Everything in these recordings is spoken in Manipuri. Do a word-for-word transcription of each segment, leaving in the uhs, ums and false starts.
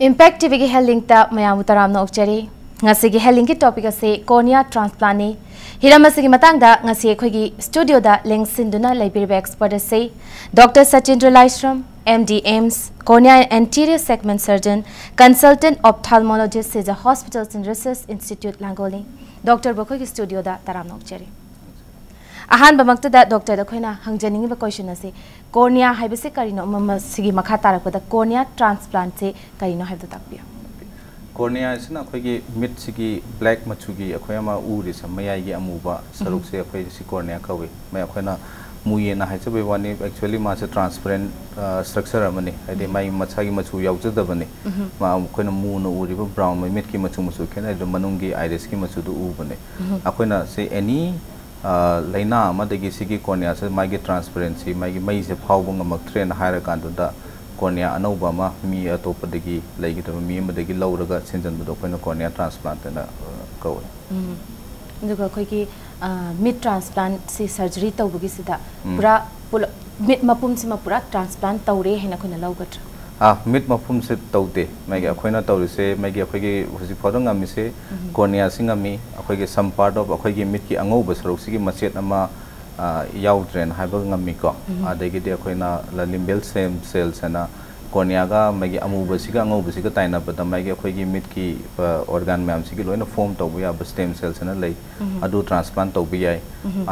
Impact ꯇꯤꯚꯤꯒꯤ ꯍꯦꯜꯊ ꯂꯤꯡꯇ ꯃꯌꯥꯝꯕꯨ ꯇꯔꯥꯝꯅ ꯑꯣꯛꯆꯔꯤ꯫ ꯉꯁꯤꯒꯤ ꯍꯦꯜꯊ ꯂꯤꯡꯀꯤ ꯇꯣꯄꯤꯛ ꯑꯁꯤ cornea transplantꯅꯤ꯫ ꯍꯤꯔꯝ ꯑꯁꯤꯒꯤ ꯃꯇꯥꯡꯗ ꯉꯁꯤ ꯑꯩꯈꯣꯏꯒꯤ ꯁ꯭ꯇꯨꯗꯤꯑꯣꯗ ꯂꯦꯡꯁꯤꯟꯗꯨꯅ ꯂꯩꯕꯤꯔꯤꯕ ꯑꯦꯛꯁꯄꯔꯠ ꯑꯁꯤ doctor ꯁꯆꯤꯟꯗ꯭ꯔ Laishram, M D, AIIMS, cornea and anterior segment surgeon, consultant ophthalmologist, Sija Hospitals and Research Institute, ꯂꯥꯡꯒꯣꯜꯅꯤ꯫ ꯗꯣꯛꯇꯔꯕꯨ ꯑꯩꯈꯣꯏꯒꯤ ꯁ꯭ꯇꯨꯗꯤꯑꯣꯗ ꯇꯔꯥꯝꯅ ꯑꯣꯛꯆꯔꯤ꯫ ꯑꯍꯥꯟꯕꯃꯛꯇꯗ ꯗꯣꯛꯇꯔꯗ ꯑꯩꯈꯣꯏꯅ ꯍꯪꯖꯅꯤꯡꯉꯤꯕ ꯀꯣꯏꯁꯟ ꯑꯁꯤ, cornea ꯍꯥꯏꯕꯁꯤ ꯀꯔꯤꯅꯣ? ꯃ-, ꯃꯁꯤꯒꯤ ꯃꯈꯥ ꯇꯥꯔꯛꯄꯗ cornea transplantꯁꯤ ꯀꯔꯤꯅꯣ ꯍꯥꯏꯕꯗꯨ ꯇꯥꯛꯄꯤꯌꯨ꯫ Cornea ꯁꯤꯅ ꯑꯩꯈꯣꯏꯒꯤ ꯃꯤꯠꯁꯤꯒꯤ black ꯃꯆꯨꯒꯤ ꯑꯩꯈꯣꯏ ꯑꯃ ꯎꯔꯤꯁꯦ, ꯃꯌꯥꯏꯒꯤ ꯑꯃꯨꯕ ꯁꯔꯨꯛꯁꯦ, ꯑꯩꯈꯣꯏ ꯁꯤ cornea ꯀꯧꯏ꯫ ꯃ-, ꯑꯩꯈꯣꯏꯅ ꯃꯨꯌꯦꯅ ꯍꯥꯏꯖꯕꯩ ꯋꯥꯅꯤ, actually ꯃꯥꯁꯦ transparent, ꯑ, structure ꯑꯃꯅꯤ, ꯍꯥꯏꯗꯤ ꯃꯥꯒꯤ ꯃꯁꯥꯒꯤ ꯃꯆꯨ ꯌꯥꯎꯖꯗꯕꯅꯤ꯫ ꯃꯥ ꯑꯩꯈꯣꯏꯅ ꯃꯨꯅ ꯎꯔꯤꯕ brown, ꯃꯃꯤꯠꯀꯤ ꯃꯆꯨ ꯃꯆꯨ ꯈꯦꯠꯅꯔꯤꯗꯣ ꯃꯅꯨꯡꯒꯤ irisꯀꯤ ꯃꯆꯨꯗꯨ ꯎꯕꯅꯦ꯫ ꯑꯩꯈꯣꯏꯅ ꯁꯤ any ꯑ, ꯂꯥꯏꯅꯥ ꯑꯃꯗꯒꯤ ꯁꯤꯒꯤ corneaꯁꯦ ꯃꯥꯒꯤ transparency, ꯃꯥꯒꯤ ꯃꯩꯁꯦ ꯐꯥꯎꯕ ꯉꯝꯃꯛꯇ꯭ꯔꯦꯅ ꯍꯥꯏꯔꯀꯥꯟꯗꯨꯗ cornea ꯑꯅꯧꯕ ꯑꯃ ꯃꯤ ꯑꯇꯣꯞꯄꯗꯒꯤ, ꯂꯩꯈꯤꯗꯕ ꯃꯤ ꯑꯃꯗꯒꯤ ꯂꯧꯔꯒ ꯁꯤꯟꯖꯟꯕꯗꯣ ꯑꯩꯈꯣꯏꯅ cornea transplant ꯍꯥꯏꯅ, ꯑ, ꯀꯧꯋꯦ꯫ ꯎꯝ꯫ ꯑꯗꯨꯒ ꯑꯩꯈꯣꯏꯒꯤ, ꯑ, ꯃꯤꯠ ꯇ꯭ꯔꯥꯟꯁꯄ꯭ꯂꯥꯟꯠꯁꯤ ꯁꯔꯖꯔꯤ ꯇꯧꯕꯒꯤꯁꯤꯗ ꯎꯝ꯫ ꯄꯨꯔꯥ ꯄꯨꯂꯞ ꯃꯤꯠ ꯃꯄꯨꯝꯁꯤꯃ ꯄꯨꯔꯥ ꯇ꯭ꯔꯥꯟꯁꯄ꯭ꯂꯥꯟꯠ ꯇꯧꯔꯦ ꯍꯥꯏꯅ ꯑꯩꯈꯣꯏꯅ ꯂꯧꯒꯗ꯭ꯔꯥ? ꯑꯥ, ꯃꯤꯠ ꯃꯄꯨꯝꯁꯦ ꯇꯧꯗꯦ꯫ ꯃꯥꯒꯤ ꯑꯩꯈꯣꯏꯅ ꯇꯧꯔꯤꯁꯦ, ꯃꯥꯒꯤ ꯑꯩꯈꯣꯏꯒꯤ ꯍꯧꯖꯤꯛ ꯐꯥꯎꯗ ꯉꯝꯃꯤꯁꯦ corneaꯁꯤ ꯉꯝꯃꯤ, ꯑꯩꯈꯣꯏꯒꯤ some part of ꯑꯩꯈꯣꯏꯒꯤ ꯃꯤꯠꯀꯤ ꯑꯉꯧꯕ ꯁꯔꯨꯛꯁꯤꯒꯤ ꯃꯆꯦꯠ ꯑꯃ, ꯑ, ꯌꯥꯎꯗ꯭ꯔꯦꯅ ꯍꯥꯏꯕ ꯉꯝꯃꯤꯀꯣ꯫ ꯑꯗꯒꯤꯗꯤ ꯑꯩꯈꯣꯏꯅ limbal stem cells ꯍꯥꯏꯅ corneaꯒ ꯃꯥꯒꯤ ꯑꯃꯨꯕꯁꯤꯒ ꯑꯉꯧꯕꯁꯤꯒ ꯇꯥꯏꯅꯕꯗ ꯃꯥꯒꯤ ꯑꯩꯈꯣꯏꯒꯤ ꯃꯤꯠꯀꯤ, ꯑ, organ ꯃꯌꯥꯝꯁꯤꯒꯤ ꯂꯣꯏꯅ form ꯇꯧꯕ ꯌꯥꯕ stem cells ꯍꯥꯏꯅ ꯂꯩ꯫ ꯑꯗꯨ transplant ꯇꯧꯕ ꯌꯥꯏ꯫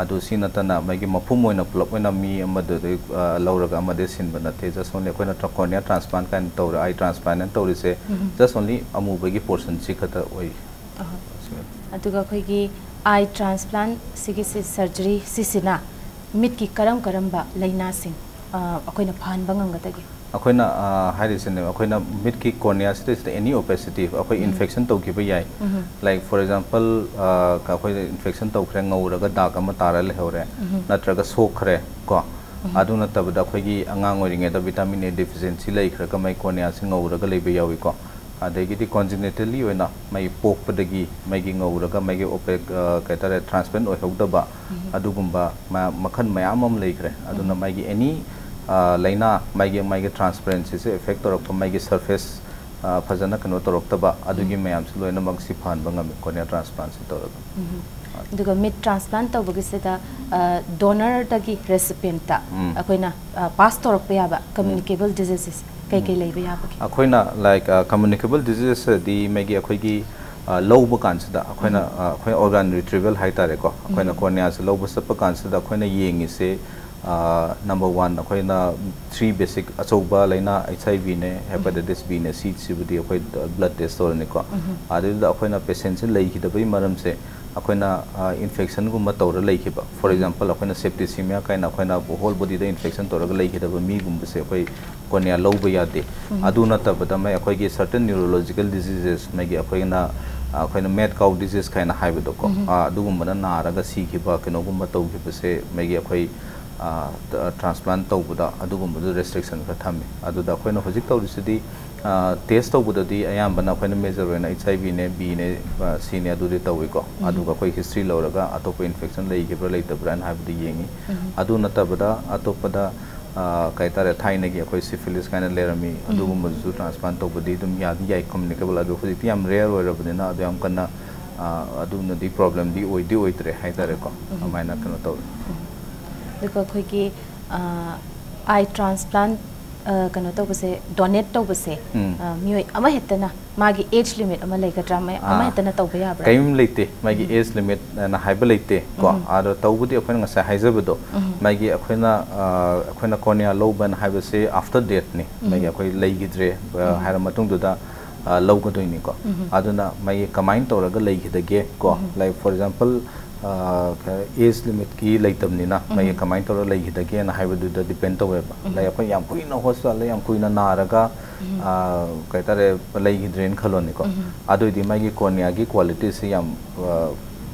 ꯑꯗꯨ ꯁꯤ ꯅꯠꯇꯅ ꯃꯥꯒꯤ ꯃꯄꯨꯝ ꯑꯣꯏꯅ ꯄꯨꯂꯞ ꯑꯣꯏꯅ ꯃꯤ ꯑꯃꯗ, ꯑ, ꯂꯧꯔꯒ ꯑꯃꯗ ꯁꯤꯟꯕ ꯅꯠꯇꯦ꯫ Just only ꯑꯩꯈꯣꯏꯅ tra-, cornea transplant ꯀꯥꯏꯅ ꯇꯧꯔ, eye transplant ꯍꯥꯏꯅ ꯇꯧꯔꯤꯁꯦ just only ꯑꯃꯨꯕꯒꯤ portionꯁꯤ ꯈꯛꯇ ꯑꯣꯏ꯫ ꯑꯍꯣꯏ꯫ ꯑꯗꯨꯒ ꯑꯩꯈꯣꯏꯒꯤ eye transplant ꯁꯤꯒꯤꯁꯤ ꯁꯔꯖꯔꯤ ꯁꯤꯁꯤꯅ ꯃꯤꯠꯀꯤ ꯀꯔꯝ ꯀꯔꯝꯕ ꯂꯥꯏꯅꯥꯁꯤꯡ, ꯑ, ꯑꯩꯈꯣꯏꯅ ꯐꯍꯟꯕ ꯉꯝꯒꯗꯒꯦ? ꯑꯩꯈꯣꯏꯅ, ꯑ, ꯍꯥꯏꯔꯤꯁꯤꯅꯦ, ꯑꯩꯈꯣꯏꯅ ꯃꯤꯠꯀꯤ corneaꯁꯤꯗꯩꯁꯤꯗ any opacity, ꯑꯩꯈꯣꯏ infection ꯇꯧꯈꯤꯕ ꯌꯥꯏ꯫ Like for example, ꯑ, ꯑꯩꯈꯣꯏꯗ infection ꯇꯧꯈ꯭ꯔꯦ, ꯉꯧꯔꯒ ꯗꯥꯛ ꯑꯃ ꯇꯥꯔ ꯂꯩꯍꯧꯔꯦ, ꯅꯠꯇ꯭ꯔꯒ ꯁꯣꯛꯈ꯭ꯔꯦ ꯀꯣ꯫ ꯑꯗꯨ ꯅꯠꯇꯕꯗ ꯑꯩꯈꯣꯏꯒꯤ ꯑꯉꯥꯡ ꯑꯣꯏꯔꯤꯉꯩꯗ vitamin A deficiency ꯂꯩꯈ꯭ꯔꯒ ꯃꯥꯒꯤ corneaꯁꯤ ꯉꯧꯔꯒ ꯂꯩꯕ ꯌꯥꯎꯏꯀꯣ꯫ ꯑꯗꯒꯤꯗꯤ congenitally ꯑꯣꯏꯅ ꯃꯥꯒꯤ ꯄꯣꯛꯄꯗꯒꯤ ꯃꯥꯒꯤ ꯉꯧꯔꯒ ꯃꯥꯒꯤ opaque, ꯑ, ꯀꯩ ꯍꯥꯏꯇꯥꯔꯦ, transparent ꯑꯣꯏꯍꯧꯗꯕ ꯑꯗꯨꯒꯨꯝꯕ ꯃ-, ꯃꯈꯜ ꯃꯌꯥꯝ ꯑꯃ ꯂꯩꯈ꯭ꯔꯦ꯫ ꯑꯗꯨꯅ ꯃꯥꯒꯤ any, ꯑ, ꯂꯥꯏꯅꯥ, ꯃꯥꯒꯤ, ꯃꯥꯒꯤ transparencyꯁꯦ affect ꯇꯧꯔꯛꯄ, ꯃꯥꯒꯤ surface ꯑ, ꯐꯖꯅ ꯀꯩꯅꯣ ꯇꯧꯔꯛꯇꯕ, ꯑꯗꯨꯒꯤ ꯃꯌꯥꯝꯁꯨ ꯂꯣꯏꯅꯃꯛ ꯁꯤ ꯐꯍꯟꯕ ꯉꯝꯃꯤ cornea transplant ꯁꯤ ꯇꯧꯔꯒ꯫ ꯑꯗꯨꯒ ꯃꯤꯠ ꯇ꯭ꯔꯥꯟꯁꯄ꯭ꯂꯥꯟ ꯇꯧꯕꯒꯤꯁꯤꯗ ꯗꯣꯅꯔꯗꯒꯤ ꯔꯦꯁꯤꯄꯤꯌꯦꯟꯠꯇ ꯑꯩꯈꯣꯏꯅ ꯄꯥꯁ ꯇꯧꯔꯛꯄ ꯌꯥꯕ ꯀꯝꯃ꯭ꯌꯨꯅꯤꯀꯦꯕꯜ ꯗꯤꯖꯤꯖꯦꯁ ꯀꯩ ꯀꯩ ꯂꯩꯕ ꯌꯥꯕꯒꯦ? ꯑꯩꯈꯣꯏꯅ, like, communicable diseases ꯗꯤ ꯃꯥꯒꯤ ꯑꯩꯈꯣꯏꯒꯤ, ꯑ, ꯂꯧꯕ ꯀꯥꯟꯁꯤꯗ ꯑꯩꯈꯣꯏꯅ, ꯑ, ꯑꯩꯈꯣꯏ organ retrieval ꯍꯥꯏꯇꯥꯔꯦꯀꯣ, ꯑꯩꯈꯣꯏꯅ cornea ꯁꯦ ꯂꯧꯕ ꯆꯠꯄ ꯀꯥꯟꯁꯤꯗ ꯑꯩꯈꯣꯏꯅ ꯌꯦꯡꯉꯤꯁꯦ, ꯑ, number one, ꯑꯩꯈꯣꯏꯅ three basic ꯑꯆꯧꯕ ꯂꯥꯏꯅꯥ, H I V ꯅꯦ, hepatitis B ꯅꯦ, ꯁꯤ, ꯁꯤꯕꯨꯗꯤ ꯑꯩꯈꯣꯏ blood test ꯇꯧꯔꯅꯤꯀꯣ꯫ ꯑꯗꯨꯗ ꯑꯩꯈꯣꯏꯅ patient ꯁꯦ ꯂꯩꯈꯤꯗꯕꯒꯤ ꯃꯔꯝꯁꯦ ꯑꯩꯈꯣꯏꯅ, ꯑ, infection ꯒꯨꯝꯕ ꯇꯧꯔ ꯂꯩꯈꯤꯕ, for example, ꯑꯩꯈꯣꯏꯅ septicemia ꯀꯥꯏꯅ ꯑꯩꯈꯣꯏꯅ whole body ꯗ infection ꯇꯧꯔꯒ ꯂꯩꯈꯤꯗꯕ ꯃꯤꯒꯨꯝꯕꯁꯦ ꯑꯩꯈꯣꯏ cornea ꯂꯧꯕ ꯌꯥꯗꯦ꯫ ꯑꯗꯨ ꯅꯠꯇꯕꯗ ꯃꯩ ꯑꯩꯈꯣꯏꯒꯤ certain neurological diseases, ꯃꯩꯒꯤ ꯑꯩꯈꯣꯏꯅ, ꯑ, ꯑꯩꯈꯣꯏꯅ mad cow disease ꯀꯥꯏꯅ ꯍꯥꯏꯕꯗꯣꯀꯣ, ꯑ, ꯑꯗꯨꯒꯨꯝꯕꯅ ꯅꯥꯔꯒ ꯁꯤꯈꯤꯕ ꯀꯩꯅꯣꯒꯨꯝꯕ ꯇꯧꯈꯤꯕꯁꯦ ꯃꯩꯒꯤ ꯑꯩꯈꯣꯏ, ꯑ, ꯇ-, transplant ꯇꯧꯕꯗ ꯑꯗꯨꯒꯨꯝꯕꯗ restriction ꯈꯔ ꯊꯝꯃꯤ꯫ ꯑꯗꯨꯗ ꯑꯩꯈꯣꯏꯅ ꯍꯧꯖꯤꯛ ꯇꯧꯔꯤꯁꯤꯗꯤ, ꯑ, test ꯇꯧꯕꯗꯗꯤ ꯑꯌꯥꯝꯕꯅ ꯑꯩꯈꯣꯏꯅ major ꯑꯣꯏꯅ H I V ꯅꯦ, B ꯅꯦ, ꯑ, C ꯅꯦ, ꯑꯗꯨꯗꯤ ꯇꯧꯏꯀꯣ꯫ ꯑꯗꯨꯒ ꯑꯩꯈꯣꯏ history ꯂꯧꯔꯒ ꯑꯇꯣꯞꯄ infection ꯂꯩꯈꯤꯕ꯭ꯔꯥ ꯂꯩꯇꯕ꯭ꯔꯥꯅ ꯍꯥꯏꯕꯗꯤ ꯌꯦꯡꯉꯤ꯫ ꯑꯗꯨ ꯅꯠꯇꯕꯗ ꯑꯇꯣꯞꯄꯗ, ꯑ, ꯀꯩ ꯍꯥꯏꯇꯥꯔꯦ, ꯊꯥꯏꯅꯒꯤ ꯑꯩꯈꯣꯏ syphilis ꯀꯥꯏꯅ ꯂꯩꯔꯝꯃꯤ, ꯑꯗꯨꯒꯨꯝꯕꯗꯨꯁꯨ transplant ꯇꯧꯕꯗꯤ ꯑꯗꯨꯝ ꯌꯥꯗꯤ ꯌꯥꯏ, communicable, ꯑꯗꯣ ꯍꯧꯖꯤꯛꯇꯤ ꯌꯥꯝ rare ꯑꯣꯏꯔꯕꯅꯤꯅ ꯑꯗꯨ ꯌꯥꯝ ꯀꯟꯅ, ꯑ, ꯑꯗꯨꯝꯅꯗꯤ problem ꯗꯤ ꯑꯣꯏꯗꯤ ꯑꯣꯏꯗ꯭ꯔꯦ ꯍꯥꯏꯇꯥꯔꯦꯀꯣ꯫ ꯑꯗꯨꯃꯥꯏꯅ ꯀꯩꯅꯣ ꯇꯧꯔꯦ꯫ ꯑꯗꯨꯒ ꯑꯩꯈꯣꯏꯒꯤ, ꯑ, eye transplant, ꯑ, ꯀꯩꯅꯣ ꯇꯧꯕꯁꯦ, donate ꯇꯧꯕꯁꯦ, ꯎꯝ꯫ ꯑ, ꯃꯤꯑꯣꯏ ꯑꯃꯍꯦꯛꯇꯅ ꯃꯥꯒꯤ age limit ꯑꯃ ꯂꯩꯒꯗ꯭ꯔꯥ? ꯃ-, ꯑꯥ꯫ ꯑꯃꯍꯦꯛꯇꯅ ꯇꯧꯕ ꯌꯥꯕ꯭ꯔꯥ? ꯀꯔꯤꯝ ꯂꯩꯇꯦ, ꯃꯥꯒꯤ age limit ꯑꯅ ꯍꯥꯏꯕ ꯂꯩꯇꯦ ꯀꯣ꯫ ꯑꯗꯣ ꯇꯧꯕꯗꯤ ꯑꯩꯈꯣꯏꯅ ꯉꯁꯥꯏ ꯍꯥꯏꯖꯕꯗꯣ, ꯃꯥꯒꯤ ꯑꯩꯈꯣꯏꯅ, ꯑ, ꯑꯩꯈꯣꯏꯅ cornea ꯂꯧꯕꯅ ꯍꯥꯏꯕꯁꯦ after death ꯅꯤ꯫ ꯃꯥꯒꯤ ꯑꯩꯈꯣꯏ ꯂꯩꯈꯤꯗ꯭ꯔꯦ, ꯑ, ꯍꯥꯏꯔ ꯃꯇꯨꯡꯗꯨꯗ, ꯑ, ꯂꯧꯒꯗꯣꯏꯅꯤꯀꯣ꯫ ꯑꯗꯨꯅ ꯃꯥꯒꯤ ꯀꯃꯥꯏꯅ ꯇꯧꯔꯒ ꯂꯩꯈꯤꯗꯒꯦ ꯀꯣ, like, for example, ꯑ, age limit ꯀꯤ ꯂꯩꯇꯕꯅꯤꯅ ꯃꯥꯒꯤ ꯀꯃꯥꯏꯅ ꯇꯧꯔꯒ ꯂꯩꯈꯤꯗꯒꯦꯅ ꯍꯥꯏꯕꯗꯨꯗ depend ꯇꯧꯋꯦꯕ꯫ Like, ꯑꯩꯈꯣꯏ ꯌꯥꯝ ꯀꯨꯏꯅ hospital ꯗ ꯌꯥꯝ ꯀꯨꯏꯅ ꯅꯥꯔꯒ, ꯑ, ꯀꯩ ꯍꯥꯏꯇꯥꯔꯦ, ꯂꯩꯈꯤꯗ꯭ꯔꯦꯅ ꯈꯜꯂꯣꯅꯦꯀꯣ꯫ ꯑꯗꯨꯑꯣꯏꯗꯤ ꯃꯥꯒꯤ cornea ꯒꯤ quality ꯁꯤ ꯌꯥꯝ, ꯑ,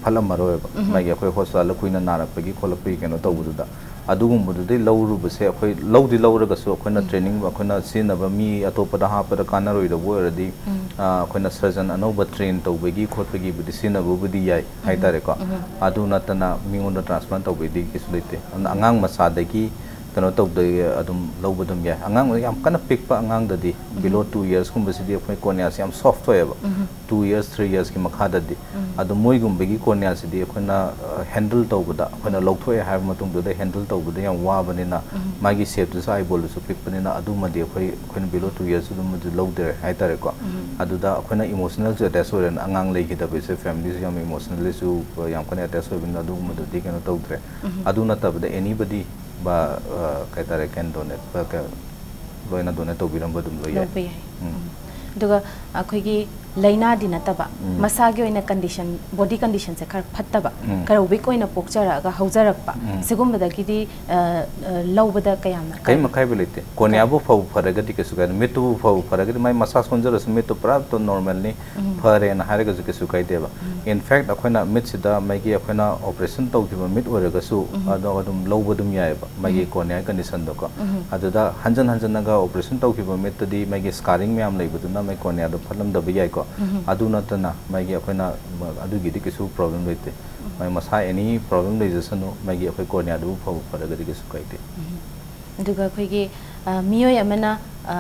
ꯐꯠꯂꯝꯃꯔꯣꯏꯕ꯫ ꯃꯥꯒꯤ ꯑꯩꯈꯣꯏ hospital ꯗ ꯀꯨꯏꯅ ꯅꯥꯔꯛꯄꯒꯤ ꯈꯣꯠꯂꯛꯄꯒꯤ ꯀꯩꯅꯣ ꯇꯧꯕꯗꯨꯗ꯫ ꯑꯗꯨꯒꯨꯝꯕꯗꯨꯗꯩ ꯂꯧꯔꯨꯕꯁꯦ ꯑꯩꯈꯣꯏ ꯂꯧꯗꯤ ꯂꯧꯔꯒꯁꯨ ꯑꯩꯈꯣꯏꯅ training, ꯑꯩꯈꯣꯏꯅ ꯁꯤꯖꯤꯟꯅꯕ ꯃꯤ ꯑꯇꯣꯞꯄꯗ ꯍꯥꯞꯄꯗ ꯀꯥꯟꯅꯔꯣꯏꯗꯧꯕ ꯑꯣꯏꯔꯗꯤ, ꯑ, ꯑꯩꯈꯣꯏꯅ surgeon ꯑꯅꯧꯕ train ꯇꯧꯕꯒꯤ ꯈꯣꯠꯄꯒꯤꯕꯨꯗꯤ ꯁꯤꯖꯤꯟꯅꯕꯕꯨꯗꯤ ꯌꯥꯏ ꯍꯥꯏꯇꯥꯔꯦꯀꯣ꯫ ꯑꯗꯨ ꯅꯠꯇꯅ ꯃꯤꯉꯣꯟꯗ transplant ꯇꯧꯕꯩꯗꯤ ꯀꯩꯁꯨ ꯂꯩꯇꯦ꯫ ꯑꯗꯨꯅ ꯑꯉꯥꯡ ꯃꯆꯥꯗꯒꯤ ꯀꯩꯅꯣ ꯇꯧꯗ ꯑꯗꯨꯝ ꯂꯧꯕ ꯑꯗꯨꯝ ꯌꯥꯏ꯫ ꯑꯉꯥꯡ ꯌꯥꯝ ꯀꯟꯅ ꯄꯤꯛꯄ ꯑꯉꯥꯡꯗꯗꯤ, below two years ꯀꯨꯝꯕꯁꯤꯗꯤ ꯑꯩꯈꯣꯏ corneaꯁꯦ ꯌꯥꯝ soft ꯑꯣꯏꯌꯦꯕ꯫ Two years, three yearsꯀꯤ ꯃꯈꯥꯗꯗꯤ꯫ ꯑꯗꯣ ꯃꯣꯏꯒꯨꯝꯕꯒꯤ corneaꯁꯤꯗꯤ ꯑꯩꯈꯣꯏꯅ, ꯑ, handle ꯇꯧꯕꯗ, ꯑꯩꯈꯣꯏꯅ ꯂꯧꯊꯣꯛꯑꯦ ꯍꯥꯏꯕ ꯃꯇꯨꯡꯗꯨꯗ handle ꯇꯧꯕꯗ ꯌꯥꯝ ꯋꯥꯕꯅꯤꯅ, ꯃꯥꯒꯤ shapeꯇꯨꯁꯨ, eyeballdꯨꯁꯨ ꯄꯤꯛꯄꯅꯤꯅ, ꯑꯗꯨꯃꯗꯤ ꯑꯩꯈꯣꯏ, ꯑꯩꯈꯣꯏꯅ below two yearsꯇ ꯑꯗꯨꯃꯗꯤ ꯂꯧꯗ꯭ꯔꯦ ꯍꯥꯏꯇꯥꯔꯦꯀꯣ꯫ ꯑꯗꯨꯗ ꯑꯩꯈꯣꯏꯅ emotionalꯁꯨ attach ꯑꯣꯏꯔꯦꯅ, ꯑꯉꯥꯡ ꯂꯩꯈꯤꯗꯕꯁꯦ familyꯁꯨ ꯌꯥꯝ emotionallyꯁꯨ ꯌꯥꯝ ꯀꯟꯅ attach ꯑꯣꯏꯕꯅꯤꯅ ꯑꯗꯨꯒꯨꯝꯕꯗꯨꯗꯤ ꯀꯩꯅꯣ ꯇꯧꯗ꯭ꯔꯦ꯫ ꯑꯗꯨ ꯅꯠꯇꯕꯗ anybody, ꯕ-, ꯑ, ꯀꯩ ꯍꯥꯏꯇꯥꯔꯦ, can donate, ꯑ, ꯀ-, ꯂꯣꯏꯅ donate ꯇꯧꯕꯤꯔꯝꯕ ꯑꯗꯨꯝ ꯂꯣꯏ ꯌꯥꯏ꯫ ꯂꯧꯕ ꯌꯥꯏ꯫ ꯎꯝ꯫ ꯎꯝ꯫ ꯑꯗꯨꯒ ꯑꯩꯈꯣꯏꯒꯤ ꯂꯥꯏꯅꯥꯗꯤ ꯅꯠꯇꯕ, ꯎꯝ꯫ ꯃꯁꯥꯒꯤ ꯑꯣꯏꯅ condition, body conditionꯁꯦ ꯈꯔ ꯐꯠꯇꯕ, ꯎꯝ꯫ ꯈꯔ weak ꯑꯣꯏꯅ ꯄꯣꯛꯆꯔꯛꯑꯒ ꯍꯧꯖꯔꯛꯄ, ꯎꯝ꯫ ꯁꯤꯒꯨꯝꯕꯗꯒꯤꯗꯤ, ꯑ, ꯑ, ꯂꯧꯕꯗ ꯀꯌꯥꯝꯅ ꯀꯔꯤꯝ ꯀꯥꯏꯕ? ꯑꯀꯥꯏꯕ ꯂꯩꯇꯦ꯫ Corneaꯕꯨ ꯐꯕꯨ ꯐꯔꯒꯗꯤ ꯀꯩꯁꯨ ꯀꯥꯏꯗꯦ꯫ ꯃꯤꯠꯇꯨꯕꯨ ꯐꯕꯨ ꯐꯔꯒꯗꯤ, ꯃꯥꯏ ꯃꯁꯥ ꯁꯣꯟꯖꯔꯁꯨ ꯃꯤꯠꯇꯨ ꯄꯨꯔꯥ ꯇꯣ-, normalꯅꯤ, ꯎꯝ꯫ ꯐꯔꯦꯅ ꯍꯥꯏꯔꯒꯁꯨ ꯀꯩꯁꯨ ꯀꯥꯏꯗꯦꯕ꯫ ꯎꯝ꯫ In fact, ꯑꯩꯈꯣꯏꯅ ꯃꯤꯠꯁꯤꯗ ꯃꯥꯒꯤ ꯑꯩꯈꯣꯏꯅ operation ꯇꯧꯈꯤꯕ ꯃꯤꯠ ꯑꯣꯏꯔꯒꯁꯨ, ꯎꯝ꯫ ꯑꯗꯣ ꯑꯗꯨꯝ ꯂꯧꯕ ꯑꯗꯨꯝ ꯌꯥꯏꯑꯕ, ꯃꯥꯒꯤ ꯎꯝ꯫ Corneaꯒꯤ conditionꯗꯣꯀꯣ꯫ ꯎꯝ꯫ ꯑꯗꯨꯗ ꯍꯟꯖꯟ ꯍꯟꯖꯟꯅꯒ operation ꯇꯧꯈꯤꯕ ꯃꯤꯠꯇꯗꯤ ꯃꯥꯒꯤ scarring ꯃꯌꯥꯝ ꯂꯩꯕꯗꯨꯅ ꯃꯥꯒꯤ corneaꯗꯣ ꯐꯠꯂꯝꯗꯕ ꯌꯥꯏꯀꯣ꯫ ꯎꯝ꯫ ꯑꯗꯨ ꯅꯠꯇꯅ ꯃꯥꯒꯤ ꯑꯩꯈꯣꯏꯅ, ꯑꯗꯨꯒꯤꯗꯤ ꯀꯩꯁꯨ problem ꯂꯩꯇꯦ꯫ ꯎꯝ꯫ ꯃꯥꯒꯤ ꯃꯁꯥ any problem ꯂꯩꯖꯁꯅꯨ, ꯃꯥꯒꯤ ꯑꯩꯈꯣꯏ corneaꯗꯨꯕꯨ ꯐꯕꯨ ꯐꯔꯒꯗꯤ ꯀꯩꯁꯨ ꯀꯥꯏꯗꯦ꯫ ꯎꯝ꯫ ꯑꯗꯨꯒ ꯑꯩꯈꯣꯏꯒꯤ, ꯑ, ꯃꯤꯑꯣꯏ ꯑꯃꯅ, ꯑ,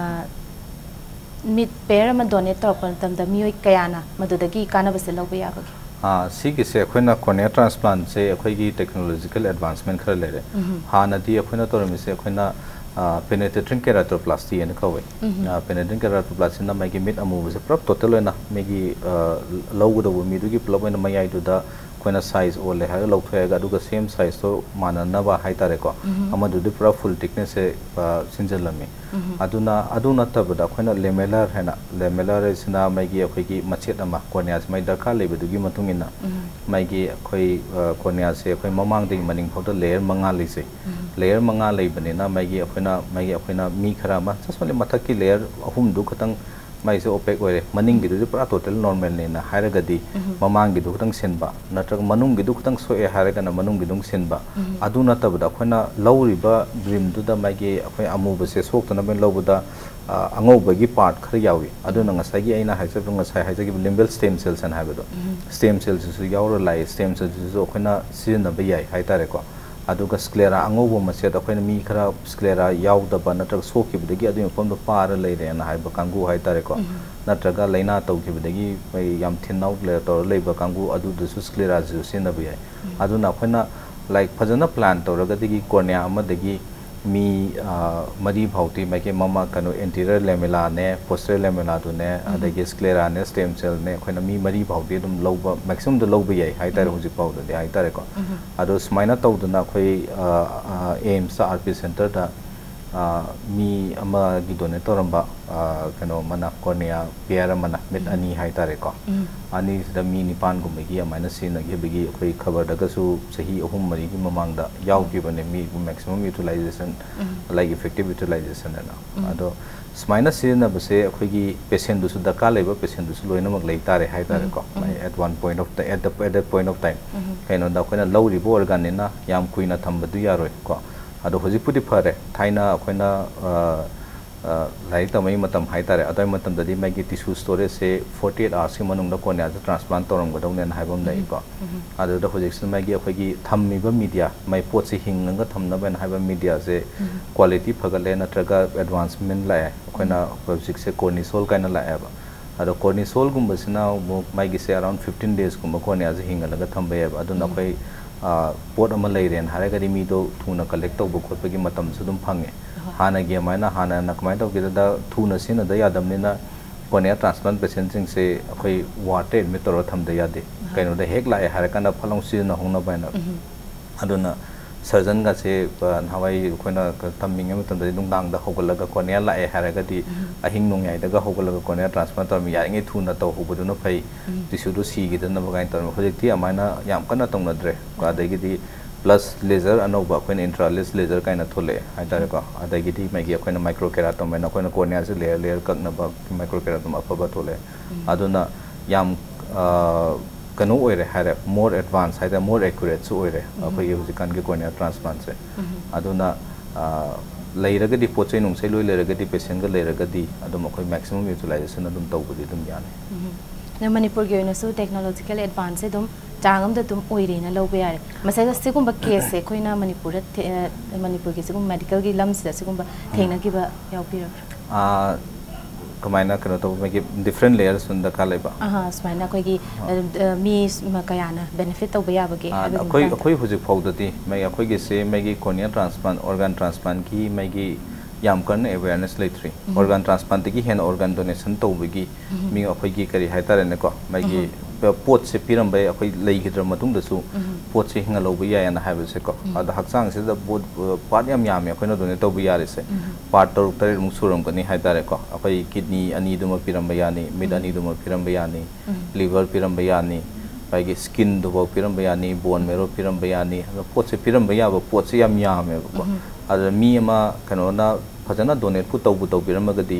ꯃꯤꯠ pair ꯑꯃ donate ꯇꯧꯔꯛꯄ ꯃꯇꯝꯗ ꯃꯤꯑꯣꯏ ꯀꯌꯥꯅ ꯃꯗꯨꯗꯒꯤ ꯀꯥꯟꯅꯕꯁꯦ ꯂꯧꯕ ꯌꯥꯕꯒꯦ? ꯑꯥ, ꯁꯤꯒꯤꯁꯦ ꯑꯩꯈꯣꯏꯅ cornea transplantꯁꯦ ꯑꯩꯈꯣꯏꯒꯤ technological advancement ꯈꯔ ꯂꯩꯔꯦ꯫ ꯎꯝ꯫ ꯍꯥꯟꯅꯗꯤ ꯑꯩꯈꯣꯏꯅ ꯇꯧꯔꯝꯃꯤꯁꯦ ꯑꯩꯈꯣꯏꯅ, ꯑꯥ, penetrating keratoplasty ꯍꯥꯏꯅ ꯀꯧꯋꯦ꯫ ꯎꯝ꯫ ꯑꯥ, penetrating keratoplasty ꯁꯤꯅ ꯃꯥꯒꯤ ꯃꯤꯠ ꯑꯃꯨꯕꯁꯦ ꯄꯨꯂꯞ total ꯑꯣꯏꯅ ꯃꯤꯒꯤ, ꯑꯥ, ꯂꯧꯒꯗꯧꯕ ꯃꯤꯗꯨꯒꯤ ꯄꯨꯂꯞ ꯑꯣꯏꯅ ꯃꯌꯥꯏꯗꯨꯗ ꯑꯩꯈꯣꯏꯅ size ꯑꯣꯜꯂꯦ ꯍꯥꯏꯔꯒ ꯂꯧꯊꯣꯛꯑꯒ ꯑꯗꯨꯒ same sizeꯇꯣ ꯃꯥꯟꯅꯅꯕ ꯍꯥꯏꯇꯥꯔꯦꯀꯣ꯫ ꯎꯝ꯫ ꯑꯃꯗꯨꯗꯤ ꯄꯨꯔꯥ full thicknessꯁꯦ, ꯑꯥ, ꯁꯤꯟꯖꯜꯂꯝꯃꯤ꯫ ꯎꯝ꯫ ꯑꯗꯨꯅ, ꯑꯗꯨ ꯅꯠꯇꯕꯗ ꯑꯩꯈꯣꯏꯅ lamellar ꯍꯥꯏꯅ, lamellar ꯍꯥꯏꯁꯤꯅ ꯃꯥꯒꯤ ꯑꯩꯈꯣꯏꯒꯤ ꯃꯆꯦꯠ ꯑꯃ, corneaꯁꯦ ꯃꯥꯒꯤ ꯗꯔꯀꯥꯔ ꯂꯩꯕꯗꯨꯒꯤ ꯃꯇꯨꯡ ꯏꯟꯅ ꯎꯝ꯫ ꯃꯥꯒꯤ ꯑꯩꯈꯣꯏ, ꯑ, corneaꯁꯦ ꯑꯩꯈꯣꯏ ꯃꯃꯥꯡꯗꯒꯤ ꯃꯅꯤꯡ ꯐꯥꯎꯗ layer ꯃꯉꯥ ꯂꯩꯖꯩ꯫ ꯎꯝ꯫ Layer ꯃꯉꯥ ꯂꯩꯕꯅꯤꯅ ꯃꯥꯒꯤ ꯑꯩꯈꯣꯏꯅ, ꯃꯥꯒꯤ ꯑꯩꯈꯣꯏꯅ ꯃꯤ ꯈꯔ ꯑꯃ just only ꯃꯊꯛꯀꯤ layer ꯑꯍꯨꯝꯗꯨ ꯈꯛꯇꯪ ꯃꯥꯏꯁꯦ opaque ꯑꯣꯏꯔꯦ, ꯃꯅꯤꯡꯒꯤꯗꯨꯗꯤ ꯄꯨꯔꯥ total normalꯅꯦꯅ ꯍꯥꯏꯔꯒꯗꯤ ꯎꯝ꯫ ꯃꯃꯥꯡꯒꯤꯗꯨ ꯈꯛꯇꯪ ꯁꯤꯟꯕ, ꯅꯠꯇ꯭ꯔꯒ ꯃꯅꯨꯡꯒꯤꯗꯨ ꯈꯛꯇꯪ ꯁꯣꯛꯑꯦ ꯍꯥꯏꯔꯒꯅ ꯃꯅꯨꯡꯒꯤꯗꯨ ꯁꯤꯟꯕ꯫ ꯎꯝ꯫ ꯑꯗꯨ ꯅꯠꯇꯕꯗ ꯑꯩꯈꯣꯏꯅ ꯂꯧꯔꯤꯕ ꯕ꯭ꯔꯤꯝꯗꯨꯗ ꯃꯥꯒꯤ ꯑꯩꯈꯣꯏ ꯑꯃꯨꯕꯁꯦ ꯁꯣꯛꯇꯅꯕ ꯂꯧꯕꯗ, ꯑ, ꯑꯉꯧꯕꯒꯤ part ꯈꯔ ꯌꯥꯎꯏ꯫ ꯑꯗꯨꯅ ꯎꯝ꯫ ꯉꯁꯥꯏꯒꯤ ꯑꯩꯅ ꯍꯥꯏꯖꯕ, ꯉꯁꯥꯏ ꯍꯥꯏꯖꯈꯤꯕ limbal stem cells ꯍꯥꯏꯅ ꯍꯥꯏꯕꯗꯣ, ꯎꯝ꯫ Stem cellꯁꯤꯁꯨ ꯌꯥꯎꯔ ꯂꯥꯛꯏ, stem cellꯁꯤꯁꯨ ꯑꯩꯈꯣꯏꯅ ꯁꯤꯖꯤꯟꯅꯕ ꯌꯥꯏ ꯍꯥꯏꯇꯥꯔꯦꯀꯣ꯫ ꯑꯗꯨꯒ sclera ꯑꯉꯧꯕ ꯃꯆꯦꯠ, ꯑꯩꯈꯣꯏꯅ ꯃꯤ ꯈꯔ sclera ꯌꯥꯎꯗꯕ ꯅꯠꯇ꯭ꯔꯒ ꯁꯣꯛꯈꯤꯕꯗꯒꯤ ꯑꯗꯨꯒꯤ ꯃꯐꯝꯗꯣ ꯄꯥꯔ ꯂꯩꯔꯦꯅ ꯍꯥꯏꯕ ꯀꯥꯡꯕꯨ ꯍꯥꯏꯇꯥꯔꯦꯀꯣ, ꯅꯠꯇ꯭ꯔꯒ ꯂꯥꯏꯅꯥ ꯇꯧꯈꯤꯕꯗꯒꯤ ꯑꯩꯈꯣꯏ ꯌꯥꯝ thin out layer ꯇꯧꯔ ꯂꯩꯕ ꯀꯥꯡꯕꯨ ꯑꯗꯨꯗꯁꯨ scleraꯁꯤꯁꯨ ꯁꯤꯖꯤꯟꯅꯕ ꯌꯥꯏ꯫ ꯑꯗꯨꯅ ꯑꯩꯈꯣꯏꯅ, like, ꯐꯖꯅ plan ꯇꯧꯔꯒꯗꯤ cornea ꯑꯃꯗꯒꯤ ꯃꯤ, ꯑ, ꯃꯔꯤ ꯐꯥꯎꯗꯤ ꯃꯥꯒꯤ ꯃꯃꯥ, ꯀꯩꯅꯣ, anterior lamellaꯅꯦ, posterior lamellaꯗꯨꯅꯦ, ꯑꯗꯒꯤ scleraꯅꯦ, stem cellꯅꯦ, ꯑꯩꯈꯣꯏꯅ ꯃꯤ ꯃꯔꯤ ꯐꯥꯎꯗꯤ ꯑꯗꯨꯝ ꯂꯧꯕ, maximumꯗ ꯂꯧꯕ ꯌꯥꯏ ꯍꯥꯏꯇꯥꯔꯦ, ꯍꯧꯖꯤꯛ ꯐꯥꯎꯗꯗꯤ ꯍꯥꯏꯇꯥꯔꯦꯀꯣ꯫ ꯑꯗꯣ ꯁꯨꯃꯥꯏꯅ ꯇꯧꯗꯅ ꯑꯩꯈꯣꯏ, ꯑ, ꯑ, AIIMSꯇ RP centreꯗ, ꯑ, ꯃꯤ ꯑꯃꯒꯤ donate ꯇꯧꯔꯝꯕ, ꯑ, ꯀꯩꯅꯣ ꯑꯃꯅ, cornea pair ꯑꯃꯅ, ꯃꯤꯠ ꯑꯅꯤ ꯍꯥꯏꯇꯥꯔꯦꯀꯣ, ꯑꯅꯤꯁꯤꯗ ꯃꯤ ꯅꯤꯄꯥꯟꯒꯨꯝꯕꯒꯤ ꯑꯗꯨꯃꯥꯏꯅ ꯁꯤꯖꯤꯟꯅꯈꯤꯕꯒꯤ ꯑꯩꯈꯣꯏ ꯈꯕꯔꯗꯒꯁꯨ ꯆꯍꯤ ꯑꯍꯨꯝ ꯃꯔꯤꯒꯤ ꯃꯃꯥꯡꯗ ꯌꯥꯎꯈꯤꯕꯅꯦ, ꯃꯤ maximum utilization, like, effective utilizationꯑꯅ꯫ ꯑꯗꯣ ꯁꯨꯃꯥꯏꯅ ꯁꯤꯖꯤꯟꯅꯕꯁꯦ ꯑꯩꯈꯣꯏꯒꯤ patientꯗꯨꯁꯨ, ꯗꯔꯀꯥꯔ ꯂꯩꯕ patientꯗꯨꯁꯨ ꯂꯣꯏꯅꯃꯛ ꯂꯩ ꯇꯥꯔꯦ ꯍꯥꯏꯇꯥꯔꯦꯀꯣ, like, at one point of the, at the, at that point of time꯫ ꯀꯩꯅꯣꯗ ꯑꯩꯈꯣꯏꯅ ꯂꯧꯔꯤꯕ organꯅꯤꯅ ꯌꯥꯝ ꯀꯨꯏꯅ ꯊꯝꯕꯗꯨ ꯌꯥꯔꯣꯏꯀꯣ꯫ ꯑꯗꯣ ꯍꯧꯖꯤꯛꯄꯨꯗꯤ ꯐꯔꯦ, ꯊꯥꯏꯅ ꯑꯩꯈꯣꯏꯅ, ꯑ, ꯑ, ꯂꯥꯏꯔꯤꯛ ꯇꯝꯕꯒꯤ ꯃꯇꯝ ꯍꯥꯏꯇꯥꯔꯦ, ꯑꯗꯨꯋꯥꯏ ꯃꯇꯝꯗꯗꯤ ꯃꯥꯒꯤ tissue storageꯁꯦ forty eight hoursꯀꯤ ꯃꯅꯨꯡꯗ corneaꯁꯦ transplant ꯇꯧꯔꯝꯒꯗꯧꯅꯦꯅ ꯍꯥꯏꯕ ꯑꯃ ꯂꯩꯀꯣ꯫ ꯑꯗꯨꯗ ꯍꯧꯖꯤꯛꯁꯤꯅ ꯃꯥꯒꯤ ꯑꯩꯈꯣꯏꯒꯤ ꯊꯝꯃꯤꯕ media, ꯃꯥꯒꯤ ꯄꯣꯠꯁꯦ ꯍꯤꯡꯉꯒ ꯊꯝꯅꯕꯅ ꯍꯥꯏꯕ mediaꯁꯦ quality ꯐꯒꯠꯂꯦ, ꯅꯠꯇ꯭ꯔꯒ advancement ꯂꯥꯛꯑꯦ, ꯑꯩꯈꯣꯏꯅ ꯍꯧꯖꯤꯛꯁꯦ cortisol ꯀꯥꯏꯅ ꯂꯥꯛꯑꯦꯕ꯫ ꯑꯗꯣ cortisolꯒꯨꯝꯕꯁꯤꯅ ꯑꯃꯨꯛ ꯃꯥꯒꯤꯁꯦ around fifteen daysꯀꯨꯝꯕ corneaꯁꯦ ꯍꯤꯡꯍꯜꯂꯒ ꯊꯝꯕ ꯌꯥꯏꯑꯕ꯫ ꯑꯗꯨꯅ ꯑꯩꯈꯣꯏ, ꯑ, ꯄꯣꯠ ꯑꯃ ꯂꯩꯔꯦꯅ ꯍꯥꯏꯔꯒꯗꯤ ꯃꯤꯗꯣ ꯊꯨꯅ collect ꯇꯧꯕ ꯈꯣꯠꯄꯒꯤ ꯃꯇꯝꯁꯨ ꯑꯗꯨꯝ ꯐꯪꯉꯦ꯫ ꯍꯥꯟꯅꯒꯤ ꯑꯗꯨꯃꯥꯏꯅ, ꯍꯥꯟꯅꯅ ꯀꯃꯥꯏꯅ ꯇꯧꯒꯦꯗ, ꯊꯨꯅ ꯁꯤꯖꯤꯟꯅꯗ ꯌꯥꯗꯕꯅꯤꯅ cornea transplant patientꯁꯤꯡꯁꯦ ꯑꯩꯈꯣꯏ wardꯇ admit ꯇꯧꯔꯒ ꯊꯝꯗ ꯌꯥꯗꯦ꯫ ꯀꯩꯅꯣꯗ ꯍꯦꯛ ꯂꯥꯛꯑꯦ ꯍꯥꯏꯔꯀꯥꯟꯗ ꯐꯠ ꯂꯥꯎ ꯁꯤꯖꯤꯟꯅꯍꯧꯅꯕ ꯍꯥꯏꯅ꯫ ꯑꯗꯨꯅ surgeonꯒꯁꯦ, ꯑ, ꯅꯍꯥꯟꯋꯥꯏ ꯑꯩꯈꯣꯏꯅ ꯇꯝꯃꯤꯉꯩ ꯃꯇꯝꯗꯗꯤ ꯅꯨꯡꯗꯥꯡꯗ ꯍꯧꯒꯠꯂꯒ cornea ꯂꯥꯛꯑꯦ ꯍꯥꯏꯔꯒꯗꯤ ꯑꯍꯤꯡ ꯅꯣꯡꯌꯥꯏꯗꯒ ꯍꯧꯒꯠꯂꯒ cornea transplant ꯇꯧꯔꯝꯃꯤ, ꯌꯥꯔꯤꯉꯩ ꯊꯨꯅ ꯇꯧꯍꯧꯕꯗꯨꯅ ꯐꯩ, tissueꯗꯣ ꯁꯤꯈꯤꯗꯅꯕ ꯀꯥꯏꯅ ꯇꯧꯔꯝꯃꯤ꯫ ꯍꯧꯖꯤꯛꯇꯤ ꯑꯗꯨꯃꯥꯏꯅ ꯌꯥꯝ ꯀꯟꯅ ꯇꯧꯅꯗ꯭ꯔꯦ꯫ ꯑꯗꯒꯤꯗꯤ plus laser ꯑꯅꯧꯕ ꯑꯩꯈꯣꯏꯅ intraocular laser ꯀꯥꯏꯅ ꯊꯣꯛꯂꯛꯑꯦ ꯍꯥꯏꯇꯥꯔꯦꯀꯣ꯫ ꯑꯗꯒꯤꯗꯤ ꯃꯥꯒꯤ ꯑꯩꯈꯣꯏꯅ microkeratom ꯍꯥꯏꯅ ꯑꯩꯈꯣꯏꯅ corneaꯁꯦ layer layer ꯀꯛꯅꯕ microkeratom ꯑꯐꯕ ꯊꯣꯛꯂꯛꯑꯦ꯫ ꯑꯗꯨꯅ ꯌꯥꯝ, ꯑ, ꯀꯩꯅꯣ ꯑꯣꯏꯔꯦ ꯍꯥꯏꯔꯦ, more advance ꯍꯥꯏꯇꯥꯔꯦ, more accuratesꯨ ꯑꯣꯏꯔꯦ ꯑꯩꯈꯣꯏꯒꯤ ꯍꯧꯖꯤꯛꯀꯥꯟꯒꯤ cornea transplantꯁꯦ꯫ ꯑꯗꯨꯅ, ꯑ, ꯂꯩꯔꯒꯗꯤ, ꯄꯣꯠ ꯆꯩ ꯅꯨꯡꯆꯩ ꯂꯣꯏ ꯂꯩꯔꯒꯗꯤ, patientꯒ ꯂꯩꯔꯒꯗꯤ ꯑꯗꯨꯝ ꯑꯩꯈꯣꯏ maximum utilization ꯑꯗꯨꯝ ꯇꯧꯕꯗꯤ ꯑꯗꯨꯝ ꯌꯥꯅꯤ꯫ ꯅꯣꯏ ꯃꯅꯤꯄꯨꯔꯒꯤ ꯑꯣꯏꯅꯁꯨ technological advance ꯑꯗꯨꯝ ꯆꯥꯡ ꯑꯃꯗ ꯑꯗꯨꯝ ꯑꯣꯏꯔꯦꯅ ꯂꯧꯕ ꯌꯥꯔꯦ꯫ ꯃꯁꯤꯗ ꯁꯤꯒꯨꯝꯕ case ꯁꯦ ꯑꯩꯈꯣꯏꯅ ꯃꯅꯤꯄꯨꯔꯗ ꯊꯦ-, ꯑ, ꯃꯅꯤꯄꯨꯔꯒꯤ ꯁꯤꯒꯨꯝꯕ medical ꯒꯤ ꯂꯝꯁꯤꯗ ꯁꯤꯒꯨꯝꯕ ꯊꯦꯡꯅꯈꯤꯕ ꯌꯥꯎꯕꯤꯔꯕ꯭ꯔꯥ? ꯑꯥ, ꯀꯃꯥꯏꯅ ꯀꯩꯅꯣ ꯇꯧꯕ, ꯃꯥꯒꯤ different layers ꯁꯨꯝ ꯗꯔꯀꯥꯔ ꯂꯩꯕ? ꯑꯍꯥ, ꯁꯨꯃꯥꯏꯅ ꯑꯩꯈꯣꯏꯒꯤ, ꯑ, ꯑ, ꯃꯤ ꯁ-, ꯃ-, ꯀꯌꯥꯅ benefit ꯇꯧꯕ ꯌꯥꯕꯒꯦ ꯑꯥ, ꯍꯥꯏꯕꯒꯤ ꯑꯩꯈꯣꯏ ꯃꯇꯥꯡꯗ꯫ ꯑꯩꯈꯣꯏ ꯍꯧꯖꯤꯛ ꯐꯥꯎꯗꯗꯤ ꯃꯥꯒꯤ ꯑꯩꯈꯣꯏꯒꯤꯁꯦ ꯃꯥꯒꯤ corneal transplant, organ transplant ꯀꯤ ꯃꯥꯒꯤ ꯌꯥꯝ ꯀꯟꯅ awareness ꯂꯩꯇ꯭ꯔꯤ꯫ Organ transplant ꯇꯒꯤ ꯍꯦꯟꯅ organ donation ꯇꯧꯕꯒꯤ ꯃꯤ ꯑꯩꯈꯣꯏꯒꯤ ꯀꯔꯤ ꯍꯥꯏꯇꯥꯔꯦꯅꯦꯀꯣ, ꯃꯥꯒꯤ ꯄ-, ꯄꯣꯠꯁꯦ ꯄꯤꯔꯝꯕ ꯌꯥꯏ, ꯑꯩꯈꯣꯏ ꯂꯩꯈꯤꯗ꯭ꯔ ꯃꯇꯨꯡꯗꯁꯨ ꯄꯣꯠꯁꯦ ꯍꯤꯡꯍꯜꯍꯧꯕ ꯌꯥꯏꯌꯦꯅ ꯍꯥꯏꯕꯁꯦꯀꯣ꯫ ꯑꯗꯣ ꯍꯛꯆꯥꯡꯁꯤꯗ ꯄꯣꯠ, part ꯌꯥꯝ ꯌꯥꯝꯃꯦ ꯑꯩꯈꯣꯏꯅ donate ꯇꯧꯕ ꯌꯥꯔꯤꯁꯦ꯫ Part ꯇꯔꯨꯛ ꯇꯔꯦꯠꯃꯨꯛ ꯁꯨꯔꯝꯒꯅꯤ ꯍꯥꯏꯇꯥꯔꯦꯀꯣ꯫ ꯑꯩꯈꯣꯏ kidney ꯑꯅꯤꯗꯨꯃ ꯄꯤꯔꯝꯕ ꯌꯥꯅꯤ, ꯃꯤꯠ ꯑꯅꯤꯗꯨꯃ ꯄꯤꯔꯝꯕ ꯌꯥꯅꯤ, liver ꯄꯤꯔꯝꯕ ꯌꯥꯅꯤ, ꯑꯩꯈꯣꯏꯒꯤ skin ꯗꯨꯐꯥꯎ ꯄꯤꯔꯝꯕ ꯌꯥꯅꯤ, bone marrow ꯄꯤꯔꯝꯕ ꯌꯥꯅꯤ꯫ ꯑꯗꯣ ꯄꯣꯠꯁꯦ ꯄꯤꯔꯝꯕ ꯌꯥꯕ ꯄꯣꯠꯁꯦ ꯌꯥꯝ ꯌꯥꯝꯃꯦꯕꯀꯣ꯫ ꯑꯗꯨꯗ ꯃꯤ ꯑꯃ ꯀꯩꯅꯣꯅ ꯐꯖꯅ donate ꯄꯨ ꯇꯧꯕꯨ ꯇꯧꯕꯤꯔꯝꯃꯒꯗꯤ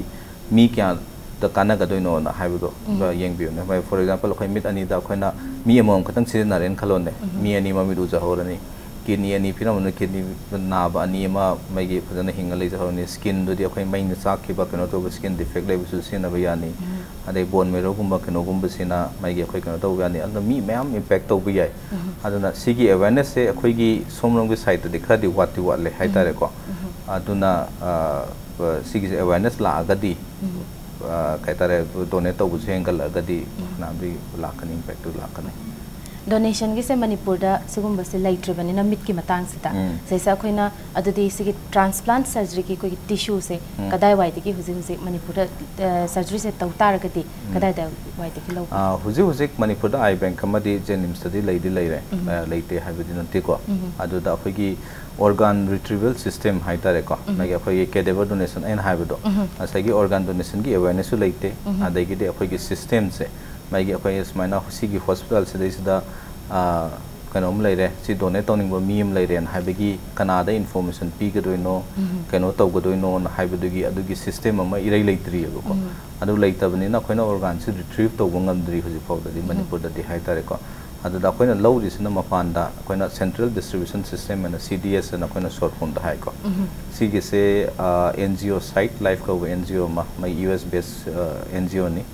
ꯃꯤ ꯀꯌꯥꯗ ꯀꯥꯟꯅꯒꯗꯣꯏꯅꯣꯅ ꯍꯥꯏꯕꯗꯣ ꯌꯦꯡꯕꯤꯌꯨꯅꯦ꯫ ꯍꯣꯏ, for example, ꯑꯩꯈꯣꯏ ꯃꯤꯠ ꯑꯅꯤꯗ ꯑꯩꯈꯣꯏꯅ ꯃꯤ ꯑꯃꯃꯝ ꯈꯛꯇꯪ ꯁꯤꯖꯤꯟꯅꯔꯦꯅ ꯈꯜꯂꯣꯅꯦ꯫ ꯃꯤ ꯑꯅꯤ ꯃꯃꯤꯠ ꯎꯖꯍꯧꯔꯅꯤ꯫ Kidney ꯑꯅꯤ ꯄꯤꯔꯝꯕꯅ kidney ꯅꯥꯕ ꯑꯅꯤ ꯑꯃ ꯃꯥꯒꯤ ꯐꯖꯅ ꯍꯤꯡꯉ ꯂꯩꯖꯍꯧꯔꯅꯤ꯫ Skin ꯗꯨꯗꯤ ꯑꯩꯈꯣꯏ ꯃꯩꯅ ꯆꯥꯛꯈꯤꯕ, ꯀꯩꯅꯣ ꯇꯧꯕ, skin defect ꯂꯩꯕꯁꯨ ꯁꯤꯖꯤꯟꯅꯕ ꯌꯥꯅꯤ꯫ ꯑꯗꯩ bone marrow ꯒꯨꯝꯕ ꯀꯩꯅꯣꯒꯨꯝꯕꯁꯤꯅ ꯃꯥꯒꯤ ꯑꯩꯈꯣꯏ ꯀꯩꯅꯣ ꯇꯧꯕ ꯌꯥꯅꯤ꯫ ꯑꯗꯨꯅ ꯃꯤ ꯃꯌꯥꯝ impact ꯇꯧꯕ ꯌꯥꯏ꯫ ꯑꯗꯨꯅ ꯁꯤꯒꯤ awareness ꯁꯦ ꯑꯩꯈꯣꯏꯒꯤ ꯁꯣꯝꯂꯣꯝꯒꯤ side ꯇꯗꯤ ꯈꯔꯗꯤ ꯋꯥꯠꯇꯤ ꯋꯥꯠꯂꯦ ꯍꯥꯏꯇꯥꯔꯦꯀꯣ꯫ ꯑꯗꯨꯅ, ꯑ, ꯑ, ꯁꯤꯒꯤꯁꯦ awareness ꯂꯥꯛꯑꯒꯗꯤ, ꯑ, ꯀꯩ ꯍꯥꯏꯇꯥꯔꯦ, donate ꯇꯧꯕꯁꯨ ꯍꯦꯟꯒꯠꯂꯛꯑꯒꯗꯤ ꯐꯅꯌꯥꯝꯗꯤ ꯂꯥꯛꯀꯅꯤ, impact ꯇꯨ ꯂꯥꯛꯀꯅꯤ꯫ Donation ꯒꯤꯁꯦ ꯃꯅꯤꯄꯨꯔꯗ ꯁꯤꯒꯨꯝꯕꯁꯦ ꯂꯩꯇ꯭ꯔꯤꯕꯅꯤꯅ ꯃꯤꯠꯀꯤ ꯃꯇꯥꯡꯁꯤꯗ꯫ ꯎꯝ꯫ ꯁꯤꯁꯦ ꯑꯩꯈꯣꯏꯅ ꯑꯗꯨꯗꯤ ꯁꯤꯒꯤ transplant surgery ꯒꯤ ꯑꯩꯈꯣꯏꯒꯤ tissue ꯁꯦ ꯀꯗꯥꯏꯋꯥꯏꯗꯒꯤ ꯍꯧꯖꯤꯛ ꯍꯧꯖꯤꯛ ꯃꯅꯤꯄꯨꯔꯗ, ꯑ, surgery ꯁꯦ ꯇꯧ ꯇꯥꯔꯒꯗꯤ ꯀꯗꯥꯏꯗꯋꯥꯏꯗꯒꯤ ꯂꯧꯕ? ꯑ, ꯍꯧꯖꯤꯛ ꯍꯧꯖꯤꯛ ꯃꯅꯤꯄꯨꯔꯗ eye bank ꯑꯃꯗꯤ JNIMS ꯇꯗꯤ ꯂꯩꯗꯤ ꯂꯩꯔꯦ꯫ ꯑ, ꯂꯩꯇꯦ ꯍꯥꯏꯕꯗꯤ ꯅꯠꯇꯦꯀꯣ꯫ ꯑꯗꯨꯗ ꯑꯩꯈꯣꯏꯒꯤ organ retrieval system ꯍꯥꯏꯇꯥꯔꯦꯀꯣ꯫ ꯃꯥꯒꯤ ꯑꯩꯈꯣꯏꯒꯤ cadaver donation ꯑꯩꯅ ꯍꯥꯏꯕꯗꯣ, ꯉꯁꯥꯏꯒꯤ organ donation ꯒꯤ awareness ꯁꯨ ꯂꯩꯇꯦ꯫ ꯑꯗꯒꯤꯗꯤ ꯑꯩꯈꯣꯏꯒꯤ system ꯁꯦ, ꯃꯥꯒꯤ ꯑꯩꯈꯣꯏ ꯁꯨꯃꯥꯏꯅ ꯁꯤꯒꯤ hospital ꯁꯤꯗꯩꯁꯤꯗ, ꯑ, ꯀꯩꯅꯣꯝ ꯂꯩꯔꯦ, ꯁꯤ donate ꯇꯧꯅꯤꯡꯕ ꯃꯤ ꯑꯃ ꯂꯩꯔꯦꯅ ꯍꯥꯏꯕꯒꯤ ꯀꯅꯥꯗ information ꯄꯤꯒꯗꯣꯏꯅꯣ, ꯀꯩꯅꯣ ꯇꯧꯒꯗꯣꯏꯅꯣꯅ ꯍꯥꯏꯕꯗꯨꯒꯤ ꯑꯗꯨꯒꯤ system ꯑꯃ ꯏꯔꯩ ꯂꯩꯇ꯭ꯔꯤꯑꯕꯀꯣ꯫ ꯑꯗꯨ ꯂꯩꯇꯕꯅꯤꯅ ꯑꯩꯈꯣꯏꯅ organ ꯁꯤ retrieve ꯇꯧꯕ ꯉꯝꯗ꯭ꯔꯤ ꯍꯧꯖꯤꯛ ꯐꯥꯎꯗꯗꯤ ꯃꯅꯤꯄꯨꯔꯗꯗꯤ ꯍꯥꯏꯇꯥꯔꯦꯀꯣ꯫ ꯑꯗꯨꯗ ꯑꯩꯈꯣꯏꯅ ꯂꯧꯔꯤꯁꯤꯅ ꯃꯄꯥꯟꯗ ꯑꯩꯈꯣꯏꯅ Central Distribution System ꯑꯅ, C D S ꯑꯅ ꯑꯩꯈꯣꯏꯅ short formꯗ ꯍꯥꯏꯀꯣ꯫ ꯁꯤꯒꯤꯁꯦ N G O, Sight Life ꯀꯧꯕ ꯑꯦꯟ ꯖꯤ ꯑꯣ ꯑꯃ, ꯃꯩ ꯌꯨ ꯑꯦꯁ based ꯑꯦꯟ ꯖꯤ ꯑꯣꯅꯤ꯫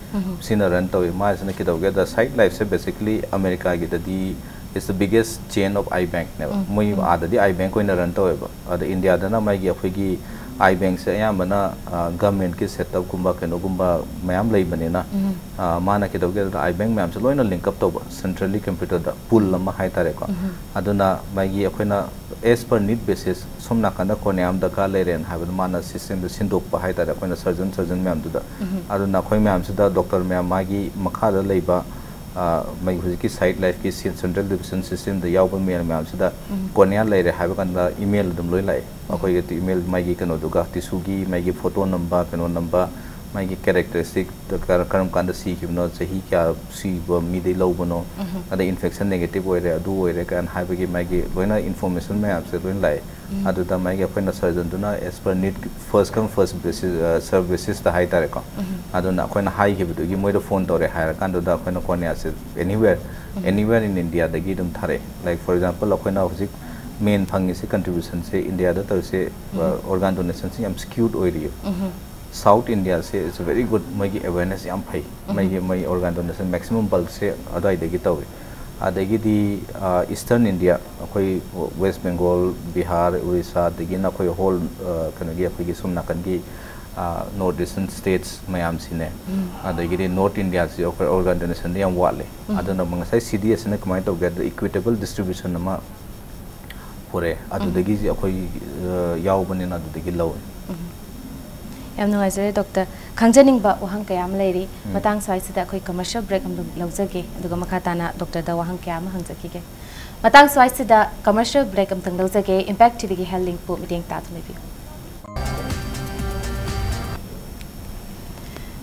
ꯁꯤꯅ run ꯇꯧꯏ꯫ ꯃꯥꯁꯤꯅ ꯀꯩꯗꯧꯒꯦꯗ, Sight Lifeꯁꯦ basically ꯑꯃꯦꯔꯤꯀꯥꯒꯤꯗꯗꯤ is the biggest chain of eye bankꯅꯦꯕ꯫ ꯃꯣꯏ ꯑꯥꯗꯗꯤ eye bank ꯑꯣꯏꯅ run ꯇꯧꯋꯦꯕ꯫ ꯑꯗ ꯏꯟꯗꯤꯌꯥꯗꯅ ꯃꯥꯒꯤ, ꯑꯩꯈꯣꯏꯒꯤ eye bankꯁꯦ ꯑꯌꯥꯝꯕꯅ governmentꯀꯤ setup ꯀꯨꯝꯕ ꯀꯩꯅꯣꯒꯨꯝꯕ ꯃꯌꯥꯝ ꯂꯩꯕꯅꯤꯅ, ꯑ, ꯃꯥꯅ ꯀꯩꯗꯧꯒꯦꯗ, eye bank ꯃꯌꯥꯝꯁꯦ ꯂꯣꯏꯅ link up ꯇꯧꯕ, centrally computerꯗ pool ꯑꯃ ꯍꯥꯏꯇꯥꯔꯦꯀꯣ꯫ ꯑꯗꯨꯅ ꯃꯥꯒꯤ ꯑꯩꯈꯣꯏꯅ as per need basis, ꯁꯣꯝ ꯅꯥꯀꯟꯗ cornea ꯑꯃ ꯗꯔꯀꯥꯔ ꯂꯩꯔꯦꯅ ꯍꯥꯏꯕꯗ ꯃꯥꯅ systemꯗ ꯁꯤꯟꯗꯣꯛꯄ ꯍꯥꯏꯇꯥꯔꯦ, ꯑꯩꯈꯣꯏꯅ surgeon surgeon ꯃꯌꯥꯝꯗꯨꯗ꯫ ꯑꯗꯨꯅ ꯑꯩꯈꯣꯏ ꯃꯌꯥꯝꯁꯤꯗ doctor ꯃꯌꯥꯝ ꯃꯥꯒꯤ ꯃꯈꯥꯗ ꯂꯩꯕ, ꯑ, ꯃꯩ ꯍꯧꯖꯤꯛꯀꯤ Sight Lifeꯀꯤ ꯁꯤ-, Central Division Systemꯗ ꯌꯥꯎꯕ ꯃꯌꯥꯝ ꯃꯌꯥꯝꯁꯤꯗ cornea ꯂꯩꯔꯦ ꯍꯥꯏꯕ ꯀꯥꯟꯗ email ꯑꯗꯨꯝ ꯂꯣꯏ ꯂꯥꯛꯑꯦ꯫ ꯑꯩꯈꯣꯏꯒꯤ email ꯃꯥꯒꯤ ꯀꯩꯅꯣꯗꯨꯒ, tissueꯒꯤ ꯃꯥꯒꯤ photo ꯅꯝꯕ, ꯀꯩꯅꯣ ꯅꯝꯕ, ꯃꯥꯒꯤ characteristic, ꯀꯔ-, ꯀꯔꯝ ꯀꯥꯟꯗ ꯁꯤꯈꯤꯕꯅꯣ, ꯆꯍꯤ ꯀꯌꯥ ꯁꯤꯕ ꯃꯤꯗꯩ ꯂꯧꯕꯅꯣ, ꯑꯗꯩ infection negative ꯑꯣꯏꯔꯦ, ꯑꯗꯨ ꯑꯣꯏꯔꯦ ꯀꯥꯏꯅ ꯍꯥꯏꯕꯒꯤ ꯃꯥꯒꯤ ꯂꯣꯏꯅ information ꯃꯌꯥꯝꯁꯦ ꯂꯣꯏꯅ ꯂꯥꯛꯑꯦ꯫ ꯑꯗꯨꯗ ꯃꯥꯒꯤ ꯑꯩꯈꯣꯏꯅ surgeonꯗꯨꯅ as per need, first come first basis, ꯑ, serve basisꯇ ꯍꯥꯏꯇꯥꯔꯦꯀꯣ꯫ ꯑꯗꯨꯅ ꯑꯩꯈꯣꯏꯅ ꯍꯥꯏꯈꯤꯕꯗꯨꯒꯤ ꯃꯣꯏꯗ phone ꯇꯧꯔꯦ ꯍꯥꯏꯔꯀꯥꯟꯗꯨꯗ ꯑꯩꯈꯣꯏꯅ corneaꯁꯦ anywhere, anywhere in Indiaꯗꯒꯤ ꯑꯗꯨꯝ ꯊꯥꯔꯛꯑꯦ꯫ Like, for example, ꯑꯩꯈꯣꯏꯅ ꯍꯧꯖꯤꯛ main ꯐꯪꯉꯤꯁꯦ contributionꯁꯦ, ꯏꯟꯗꯤꯌꯥꯗ ꯇꯧꯔꯤꯁꯦ, ꯑ, organ donationꯁꯦ ꯌꯥꯝ skewed ꯑꯣꯏꯔꯤꯌꯦ꯫ South Indiaꯁꯦ is very good, ꯃꯣꯏꯒꯤ awareness ꯌꯥꯝ ꯐꯩ꯫ ꯃꯣꯏꯒꯤ, ꯃꯣꯏ organ donation maximum bulkꯁꯦ ꯑꯗꯨꯋꯥꯏꯗꯒꯤ ꯇꯧꯏ꯫ ꯑꯗꯒꯤꯗꯤ, ꯑ, Eastern India, ꯑꯩꯈꯣꯏ West Bengal, ꯕꯤꯍꯥꯔ, ꯎꯔꯤꯁꯥ, ꯑꯗꯒꯤꯅ ꯑꯩꯈꯣꯏ whole, ꯑ, ꯀꯩꯅꯣꯒꯤ, ꯑꯩꯈꯣꯏꯒꯤ ꯁꯣꯝ ꯅꯥꯀꯟꯒꯤ, ꯑ, North Eastern states ꯃꯌꯥꯝꯁꯤꯅꯦ꯫ ꯑꯗꯒꯤꯗꯤ North Indiaꯁꯤ ꯑꯩꯈꯣꯏ organ donationꯗ ꯌꯥꯝ ꯋꯥꯠꯂꯦ꯫ ꯑꯗꯨꯅ ꯉꯁꯥꯏ C D Sꯅ ꯀꯃꯥꯏꯅ ꯇꯧꯒꯦ ꯍꯥꯏꯕꯗ equitable distribution ꯑꯃ ꯄꯨꯔꯛꯑꯦ꯫ ꯑꯗꯨꯗꯒꯤꯁꯤ ꯑꯩꯈꯣꯏ, ꯑ, ꯌꯥꯎꯕꯅꯤꯅ ꯑꯗꯨꯗꯒꯤ ꯂꯧꯋꯦ꯫ ꯌꯥꯝ ꯅꯨꯡꯉꯥꯏꯖꯔꯦ doctor꯫ ꯈꯪꯖꯅꯤꯡꯕ ꯋꯥꯍꯪ ꯀꯌꯥ ꯑꯃ ꯂꯩꯔꯤ꯫ ꯃꯇꯥꯡ ꯁ꯭ꯋꯥꯏꯁꯤꯗ ꯑꯩꯈꯣꯏ commercial break ꯑꯃ ꯂꯧꯖꯒꯦ, ꯑꯗꯨꯒ ꯃꯈꯥ ꯇꯥꯅ doctorꯗ ꯋꯥꯍꯪ ꯀꯌꯥ ꯑꯃ ꯍꯪꯖꯈꯤꯒꯦ꯫ ꯃꯇꯥꯡ ꯁ꯭ꯋꯥꯏꯁꯤꯗ commercial break ꯑꯃꯇꯪ ꯂꯧꯖꯒꯦ꯫ Impact TVꯒꯤ Health Linkꯄꯨ ꯃꯤꯠꯌꯦꯡ ꯇꯥꯗꯨꯅ ꯂꯩꯕꯤꯌꯨ꯫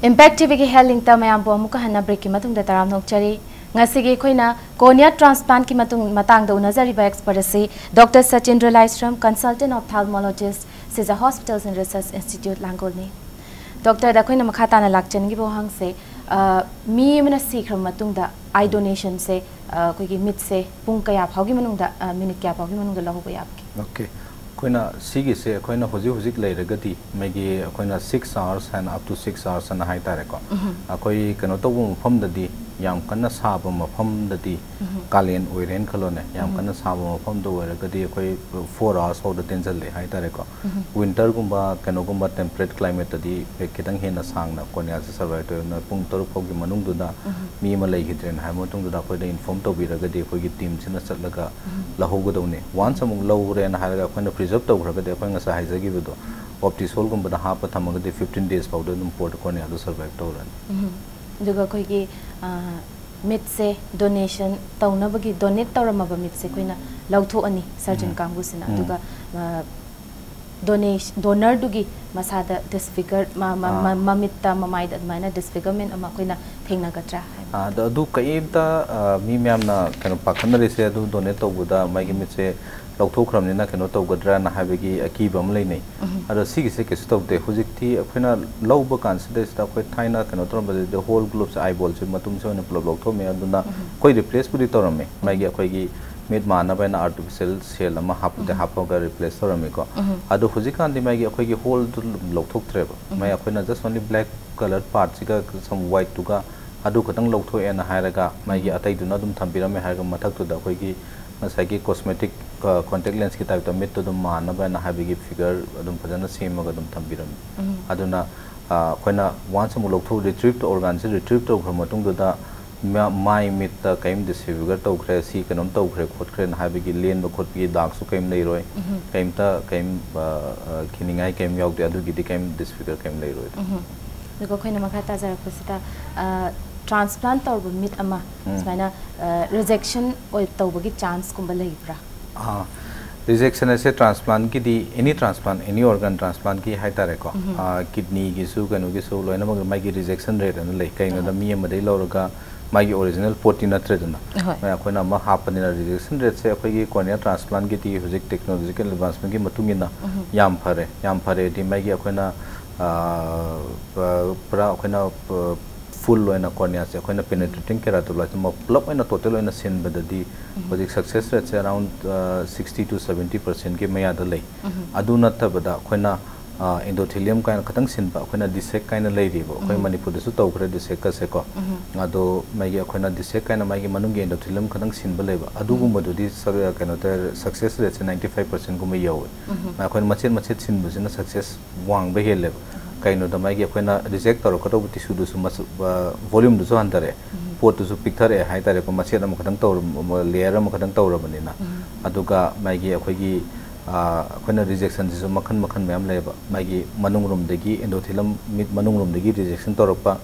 Impact TVꯒꯤ Health Linkꯇ ꯃꯌꯥꯝꯕꯨ ꯑꯃꯨꯛꯀ ꯍꯟꯅ breakꯀꯤ ꯃꯇꯨꯡꯗ ꯇꯔꯥꯝꯅ ꯑꯣꯛꯆꯔꯤ꯫ ꯉꯁꯤꯒꯤ ꯑꯩꯈꯣꯏꯅ cornea transplant ꯀꯤ ꯃꯇꯨꯡ, ꯃꯇꯥꯡꯗ ꯎꯅꯖꯔꯤꯕ expert ꯑꯁꯤ Doctor Sachin Rulaishram, Consultant Ophthalmologist, Sija Hospitals and Research Institute, ꯂꯥꯡꯒꯣꯜꯅꯤ꯫ Doctorꯗ ꯑꯩꯈꯣꯏꯅ ꯃꯈꯥ ꯇꯥꯅ ꯂꯥꯛꯆꯅꯤꯡꯉꯤꯕ ꯋꯥꯍꯪꯁꯦ, ꯑ, ꯃꯤ ꯑꯃꯅ ꯁꯤꯈ꯭ꯔꯕ ꯃꯇꯨꯡꯗ ꯑꯥꯏ ꯗꯣꯅꯦꯁꯟꯁꯦ ꯑꯩꯈꯣꯏꯒꯤ ꯃꯤꯠꯁꯦ ꯄꯨꯡ ꯀꯌꯥ ꯐꯥꯎꯒꯤ ꯃꯅꯨꯡꯗ, ꯃꯤꯅꯤꯠ ꯀꯌꯥ ꯐꯥꯎꯒꯤ ꯃꯅꯨꯡꯗ ꯂꯧꯍꯧꯕ ꯌꯥꯕꯒꯦ? ꯑꯣꯀꯦ, ꯑꯩꯈꯣꯏꯅ ꯁꯤꯒꯤꯁꯦ ꯑꯩꯈꯣꯏꯅ ꯍꯧꯖꯤꯛ ꯍꯧꯖꯤꯛ ꯂꯩꯔꯒꯗꯤ ꯃꯥꯒꯤ ꯑꯩꯈꯣꯏꯅ ꯁꯤꯛꯁ ꯑꯥꯋꯔꯁ ꯍꯥꯏꯅ, up to six hours ꯍꯥꯏꯅ ꯍꯥꯏꯇꯥꯔꯦꯀꯣ꯫ ꯑꯩꯈꯣꯏ ꯀꯩꯅꯣ ꯇꯧꯕ ꯃꯐꯝꯗꯗꯤ, ꯌꯥꯝ ꯀꯟꯅ ꯁꯥꯕ ꯃꯐꯝꯗꯗꯤ, ꯀꯥꯂꯦꯟ ꯑꯣꯏꯔꯦꯅ ꯈꯜꯂꯣꯅꯦ, ꯌꯥꯝ ꯀꯟꯅ ꯁꯥꯕ ꯃꯐꯝꯗ ꯑꯣꯏꯔꯒꯗꯤ ꯑꯩꯈꯣꯏ ꯐꯣꯔ ꯑꯥꯋꯔꯁ ꯐꯥꯎꯗ ꯇꯦꯟꯁꯤꯜꯂꯦ ꯍꯥꯏꯇꯥꯔꯦꯀꯣ꯫ ꯋꯤꯟꯇꯔꯒꯨꯝꯕ ꯀꯩꯅꯣꯒꯨꯝꯕ ꯇꯦꯝꯄꯔꯦꯠ ꯀ꯭ꯂꯥꯏꯃꯦꯠꯇꯗꯤ ꯈꯤꯇꯪ ꯍꯦꯟꯅ ꯁꯥꯡꯅ ꯀꯣꯔꯅꯤꯌꯥꯁꯦ ꯁꯔꯚꯥꯏꯚ ꯇꯧꯋꯦ꯫ ꯑꯗꯨꯅ ꯄꯨꯡ ꯇꯔꯨꯛ ꯐꯥꯎꯒꯤ ꯃꯅꯨꯡꯗꯨꯗ ꯃꯤ ꯑꯃ ꯂꯩꯈꯤꯗ꯭ꯔꯦꯅ ꯍꯥꯏꯕ ꯃꯇꯨꯡꯗꯨꯗ ꯑꯩꯈꯣꯏꯗ ꯏꯟꯐꯣꯔꯝ ꯇꯧꯕꯤꯔꯒꯗꯤ ꯑꯩꯈꯣꯏꯒꯤ ꯇꯤꯝꯁꯤꯅ ꯆꯠꯂꯒ ꯂꯧꯍꯧꯒꯗꯧꯅꯤ꯫ ꯋꯥꯟꯁ ꯑꯃꯨꯛ ꯂꯧꯔꯦꯅ ꯍꯥꯏꯔꯒ ꯑꯩꯈꯣꯏꯅ ꯄ꯭ꯔꯤꯖꯔꯞ ꯇꯧꯈ꯭ꯔꯒꯗꯤ, ꯑꯩꯈꯣꯏ ꯉꯁꯥꯏ ꯍꯥꯏꯖꯈꯤꯕꯗꯣ, ꯑꯣꯞꯇꯤꯁꯣꯜꯒꯨꯝꯕꯗ ꯍꯥꯞꯄ ꯊꯝꯃꯒꯗꯤ ꯐꯤꯐꯇꯤꯟ ꯗꯦꯖ ꯐꯥꯎꯗ ꯑꯗꯨꯝ ꯄꯣꯠ ꯀꯣꯔꯅꯤꯌꯥꯗꯣ ꯁꯔꯚꯥꯏꯚ ꯇꯧꯔꯅꯤ꯫ ꯑꯗꯨꯒ ꯑꯩꯈꯣꯏꯒꯤ ꯃꯤꯠꯁꯦ ꯗꯣꯅꯦꯁꯟ ꯇꯧꯅꯕꯒꯤ, ꯗꯣꯅꯦꯠ ꯇꯧꯔꯝꯃꯕ ꯃꯤꯠꯁꯦ ꯑꯩꯈꯣꯏꯅ ꯂꯧꯊꯣꯛꯑꯅꯤ, ꯁꯔꯖꯟ ꯀꯥꯡꯕꯨꯁꯤꯅ꯫ ꯑꯗꯨꯒ ꯗꯣꯅꯦꯁ ꯗꯣꯅꯔꯗꯨꯒꯤ ꯃꯁꯥꯗ ꯗꯤꯁꯐꯤꯒꯔ, ꯃꯃꯤꯠꯇ, ꯃꯃꯥꯏꯗ ꯑꯗꯨꯃꯥꯏꯅ ꯗꯤꯁꯐꯤꯒꯔꯃꯦꯟ ꯑꯃ ꯑꯩꯈꯣꯏꯅ ꯊꯦꯡꯅꯒꯗ꯭ꯔꯥ ꯍꯥꯏꯕ? ꯑꯗꯣ ꯑꯗꯨ ꯀꯩꯝꯇ, ꯃꯤ ꯃꯌꯥꯝꯅ ꯀꯩꯅꯣ ꯄꯥꯈꯠꯅꯔꯤꯁꯦ, ꯑꯗꯨ ꯗꯣꯅꯦꯠ ꯇꯧꯕꯗ ꯃꯥꯒꯤ ꯃꯤꯠꯁꯦ ꯂꯧꯊꯣꯛꯈ꯭ꯔꯕꯅꯤꯅ ꯀꯩꯅꯣ ꯇꯧꯒꯗ꯭ꯔꯥꯅ ꯍꯥꯏꯕꯒꯤ ꯑꯀꯤꯕ ꯑꯃ ꯂꯩꯅꯩ꯫ ꯑꯗꯣ ꯁꯤꯒꯤꯁꯦ ꯀꯩꯁꯨ ꯇꯧꯗꯦ꯫ ꯍꯧꯖꯤꯛꯇꯤ ꯑꯩꯈꯣꯏꯅ ꯂꯧꯕ ꯀꯥꯟꯁꯤꯗꯩꯁꯤꯗ ꯑꯩꯈꯣꯏ ꯊꯥꯏꯅ ꯀꯩꯅꯣ ꯇꯧꯔꯝꯕꯗꯗꯤ ꯍꯣꯜ ꯒ꯭ꯂꯣꯞꯁꯦ, ꯑꯥꯏꯕꯣꯜꯁꯦ ꯃꯇꯨꯝꯁꯦ ꯑꯣꯏꯅ ꯄꯨꯂꯞ ꯂꯧꯊꯣꯛꯑꯝꯃꯦ꯫ ꯑꯗꯨꯅ ꯑꯩꯈꯣꯏ ꯔꯤꯄ꯭ꯂꯦꯁꯄꯨꯗꯤ ꯇꯧꯔꯝꯃꯦ, ꯃꯥꯒꯤ ꯑꯩꯈꯣꯏꯒꯤ ꯃꯤꯠ ꯃꯥꯟꯅꯕ ꯍꯥꯏꯅ ꯑꯥꯔꯇꯤꯐꯤꯁꯦꯜ ꯁꯦꯜ ꯑꯃ ꯍꯥꯞꯄꯨꯗꯤ ꯍꯥꯞꯄꯒ ꯔꯤꯄ꯭ꯂꯦꯁ ꯇꯧꯔꯝꯃꯤꯀꯣ꯫ ꯑꯗꯣ ꯍꯧꯖꯤꯛꯀꯥꯟꯗꯤ ꯃꯥꯒꯤ ꯑꯩꯈꯣꯏꯒꯤ ꯍꯣꯜꯗꯨ ꯂꯧꯊꯣꯛꯇ꯭ꯔꯦꯕ꯫ ꯃꯥꯒꯤ ꯑꯩꯈꯣꯏꯅ ꯖꯁ ꯑꯣꯟꯂꯤ ꯕ꯭ꯂꯦꯛ ꯀꯂꯔ ꯄꯥꯔꯠꯁꯤꯒ ꯁꯝ ꯋꯥꯏꯠꯇꯨꯒ ꯑꯗꯨ ꯈꯛꯇꯪ ꯂꯧꯊꯣꯛꯑꯦꯅ ꯍꯥꯏꯔꯒ, ꯃꯥꯒꯤ ꯑꯇꯩꯗꯨꯅ ꯑꯗꯨꯝ ꯊꯝꯕꯤꯔꯝꯃꯦ ꯍꯥꯏꯔꯒ, ꯃꯊꯛꯇꯨꯗ ꯑꯩꯈꯣꯏꯒꯤ ꯉꯁꯥꯏꯒꯤ ꯀꯣꯁꯃꯦꯇꯤꯛ ꯀꯣꯟꯇꯦꯛ ꯂꯦꯟꯁꯀꯤ ꯇꯥꯏꯞꯇ ꯃꯤꯠꯇꯨ ꯑꯗꯨꯝ ꯃꯥꯟꯅꯕ ꯍꯥꯏꯅ ꯍꯥꯏꯕꯒꯤ ꯐꯤꯒꯔ ꯑꯗꯨꯝ ꯐꯖꯅ ꯁꯦꯝꯃꯒ ꯑꯗꯨꯝ ꯊꯝꯕꯤꯔꯝꯃꯤ꯫ ꯑꯗꯨꯅ ꯑꯩꯈꯣꯏꯅ ꯋꯥꯟꯁ ꯑꯃꯨꯛ ꯂꯧꯊꯣꯛ, ꯔꯤꯇ꯭ꯔꯤꯞ, ꯑꯣꯔꯒꯥꯟꯁꯦ ꯔꯤꯇ꯭ꯔꯤꯞ ꯇꯧꯈ꯭ꯔ ꯃꯇꯨꯡꯗꯨꯗ ꯃꯥꯏ ꯃꯤꯠꯇ ꯀꯔꯤꯝ ꯗꯤꯁꯐꯤꯒꯔ ꯇꯧꯈ꯭ꯔꯦ, ꯁꯤ ꯀꯩꯅꯣꯝ ꯇꯧꯈ꯭ꯔꯦ ꯈꯣꯠꯈ꯭ꯔꯦꯅ ꯍꯥꯏꯕꯒꯤ ꯂꯦꯟꯕ ꯈꯣꯠꯄꯒꯤ ꯗꯥꯛꯁꯨ ꯀꯔꯤꯝ ꯂꯩꯔꯣꯏ꯫ ꯀꯔꯤꯝꯇ ꯀꯔꯤꯝ ꯈꯤꯅꯤꯡꯉꯥꯏ ꯀꯔꯤꯝ ꯌꯥꯎꯗꯦ꯫ ꯑꯗꯨꯒꯤꯗꯤ ꯀꯔꯤꯝ ꯗꯤꯁꯐꯤꯒꯔ ꯀꯔꯤꯝ ꯂꯩꯔꯣꯏ꯫ ꯑꯗꯨꯒ ꯑꯩꯈꯣꯏꯅ ꯃꯈꯥ ꯇꯥꯖꯔꯛꯄꯁꯤꯗ, ꯇ꯭ꯔꯥꯟꯁꯄ꯭ꯂꯥꯟ ꯇꯧꯔꯕ ꯃꯤꯠ ꯑꯃ ꯁꯨꯃꯥꯏꯅ ꯔꯤꯖꯦꯛꯁꯟ ꯇꯧꯕꯒꯤ ꯆꯥꯟꯁꯀꯨꯝꯕ ꯂꯩꯕ꯭ꯔꯥ? ꯔꯤꯖꯦꯛꯁꯟ ꯑꯁꯦ ꯇ꯭ꯔꯥꯟꯁꯄ꯭ꯂꯥꯟꯒꯤꯗꯤ, ꯑꯦꯅꯤ ꯇ꯭ꯔꯥꯟꯁꯄ꯭ꯂꯥꯟ, ꯑꯦꯅꯤ ꯑꯣꯔꯒꯥꯟ ꯇ꯭ꯔꯥꯟꯁꯄ꯭ꯂꯥꯟꯒꯤ ꯍꯥꯏꯇꯥꯔꯦꯀꯣ, ꯀꯤꯗꯅꯤꯒꯤꯁꯨ ꯀꯩꯅꯣꯒꯤꯁꯨ ꯂꯣꯏꯅꯃꯛ ꯃꯥꯒꯤ ꯔꯤꯖꯦꯛꯁꯟ ꯔꯦꯠ ꯑꯅ ꯂꯩ꯫ ꯀꯩꯒꯤꯅꯣꯗ, ꯃꯤ ꯑꯃꯗꯒꯤ ꯂꯧꯔꯒ ꯃꯥꯒꯤ ꯑꯣꯔꯤꯖꯤꯅꯦꯜ ꯄꯣꯠꯇꯤ ꯅꯠꯇ꯭ꯔꯦꯗꯅ, ꯑꯩꯈꯣꯏꯅ ꯑꯃ ꯍꯥꯞꯄꯅꯤꯅ꯫ ꯔꯤꯖꯦꯛꯁꯟ ꯔꯦꯠꯁꯦ ꯑꯩꯈꯣꯏꯒꯤ ꯀꯣꯔꯅꯤꯌꯥ ꯇ꯭ꯔꯥꯟꯁꯄ꯭ꯂꯥꯟꯒꯤꯗꯤ ꯍꯧꯖꯤꯛ ꯇꯦꯛꯅꯣꯂꯣꯖꯤꯀꯦꯜ ꯑꯦꯗꯚꯥꯟꯁꯃꯦꯟꯒꯤ ꯃꯇꯨꯡ ꯏꯟꯅ ꯌꯥꯝ ꯐꯔꯦ꯫ ꯌꯥꯝ ꯐꯔꯦꯗꯤ ꯃꯥꯒꯤ ꯑꯩꯈꯣꯏꯅ ꯄꯨꯔꯥ ꯑꯩꯈꯣꯏꯅ ꯐꯨꯜ ꯑꯣꯏꯅ ꯀꯣꯔꯅꯤꯌꯥꯁꯦ ꯑꯩꯈꯣꯏꯅ ꯄꯦꯅꯦꯇ꯭ꯔꯦꯇꯤꯡ ꯀꯦꯔꯥꯇꯣꯕ꯭ꯂꯥꯁ ꯄꯨꯂꯞ ꯑꯣꯏꯅ ꯇꯣꯇꯦꯜ ꯑꯣꯏꯅ ꯁꯤꯟꯕꯗꯗꯤ ꯍꯧꯖꯤꯛ ꯁꯛꯁꯦꯁ ꯔꯦꯠꯁꯦ ꯑꯔꯥꯎꯟ ꯁꯤꯛꯁꯇꯤ ꯇꯨ ꯁꯕꯦꯟꯇꯤ ꯄꯔꯁꯦꯟꯒꯤ ꯃꯌꯥꯗ ꯂꯩ꯫ ꯑꯗꯨ ꯅꯠꯇꯕꯗ ꯑꯩꯈꯣꯏꯅ ꯑꯦꯟꯗꯣꯊꯤꯂꯤꯌꯝ ꯀꯥꯏꯅ ꯈꯇꯪ ꯁꯤꯟꯕ, ꯑꯩꯈꯣꯏꯅ ꯗꯤꯁꯦꯛ ꯀꯥꯏꯅ ꯂꯩꯔꯤꯕ, ꯑꯩꯈꯣꯏ ꯃꯅꯤꯄꯨꯔꯗꯁꯨ ꯇꯧꯈ꯭ꯔꯦ ꯗꯤꯁꯦꯛꯀꯁꯦꯀꯣ꯫ ꯑꯗꯣ ꯃꯥꯒꯤ ꯑꯩꯈꯣꯏꯅ ꯗꯤꯁꯦꯛ ꯀꯥꯏꯅ ꯃꯥꯒꯤ ꯃꯅꯨꯡꯒꯤ ꯑꯦꯟꯗꯣꯊꯤꯂꯤꯌꯝ ꯈꯇꯪ ꯁꯤꯟꯕ ꯂꯩꯕ, ꯑꯗꯨꯒꯨꯝꯕꯗꯨꯗꯤ ꯁꯛ-, ꯀꯩꯅꯣ ꯇꯧꯔꯦ, ꯁꯛꯁꯦꯁ ꯔꯦꯠꯁꯦ ꯅꯥꯏꯟꯇꯤ ꯐꯥꯏꯚ ꯄꯔꯁꯦꯟꯒꯨꯝꯕ ꯌꯧꯋꯦ꯫ ꯑꯩꯈꯣꯏꯅ ꯃꯆꯦꯠ ꯃꯆꯦꯠ ꯁꯤꯟꯕꯁꯤꯅ ꯁꯛꯁꯦꯁ ꯋꯥꯡꯕ ꯍꯦꯜꯂꯦꯕ꯫ ꯀꯩꯅꯣꯗ ꯃꯥꯒꯤ ꯑꯩꯈꯣꯏꯅ ꯔꯤꯖꯦꯛ ꯇꯧꯔꯛꯀꯗꯧꯕ ꯇꯤꯁꯨꯗꯨꯁꯨ ꯃꯁ-, ꯑ, ꯚꯣꯂ꯭ꯌꯨꯝꯗꯨꯁꯨ ꯍꯟꯊꯔꯛꯑꯦ, ꯄꯣꯠꯇꯨꯁꯨ ꯄꯤꯛꯊꯔꯛꯑꯦ ꯍꯥꯏꯇꯥꯔꯦꯀꯣ, ꯃꯆꯦꯠ ꯑꯃꯈꯛꯇꯪ ꯇꯧꯔ-, ꯂꯦꯌꯔ ꯑꯃꯈꯛꯇꯪ ꯇꯧꯔꯕꯅꯤꯅ꯫ ꯑꯗꯨꯒ ꯃꯥꯒꯤ ꯑꯩꯈꯣꯏꯒꯤ, ꯑ, ꯑꯩꯈꯣꯏꯅ ꯔꯤꯖꯦꯛꯁꯟꯁꯤꯁꯨ ꯃꯈꯜ ꯃꯈꯜ ꯃꯌꯥꯝ ꯂꯩꯌꯦꯕ꯫ ꯃꯥꯒꯤ ꯃꯅꯨꯡ ꯔꯣꯝꯗꯒꯤ ꯑꯦꯟꯗꯣꯊꯤꯂꯝ, ꯃꯤꯠ ꯃꯅꯨꯡ ꯔꯣꯝꯗꯒꯤ ꯔꯤꯖꯦꯛꯁꯟ ꯇꯧꯔꯛꯄ,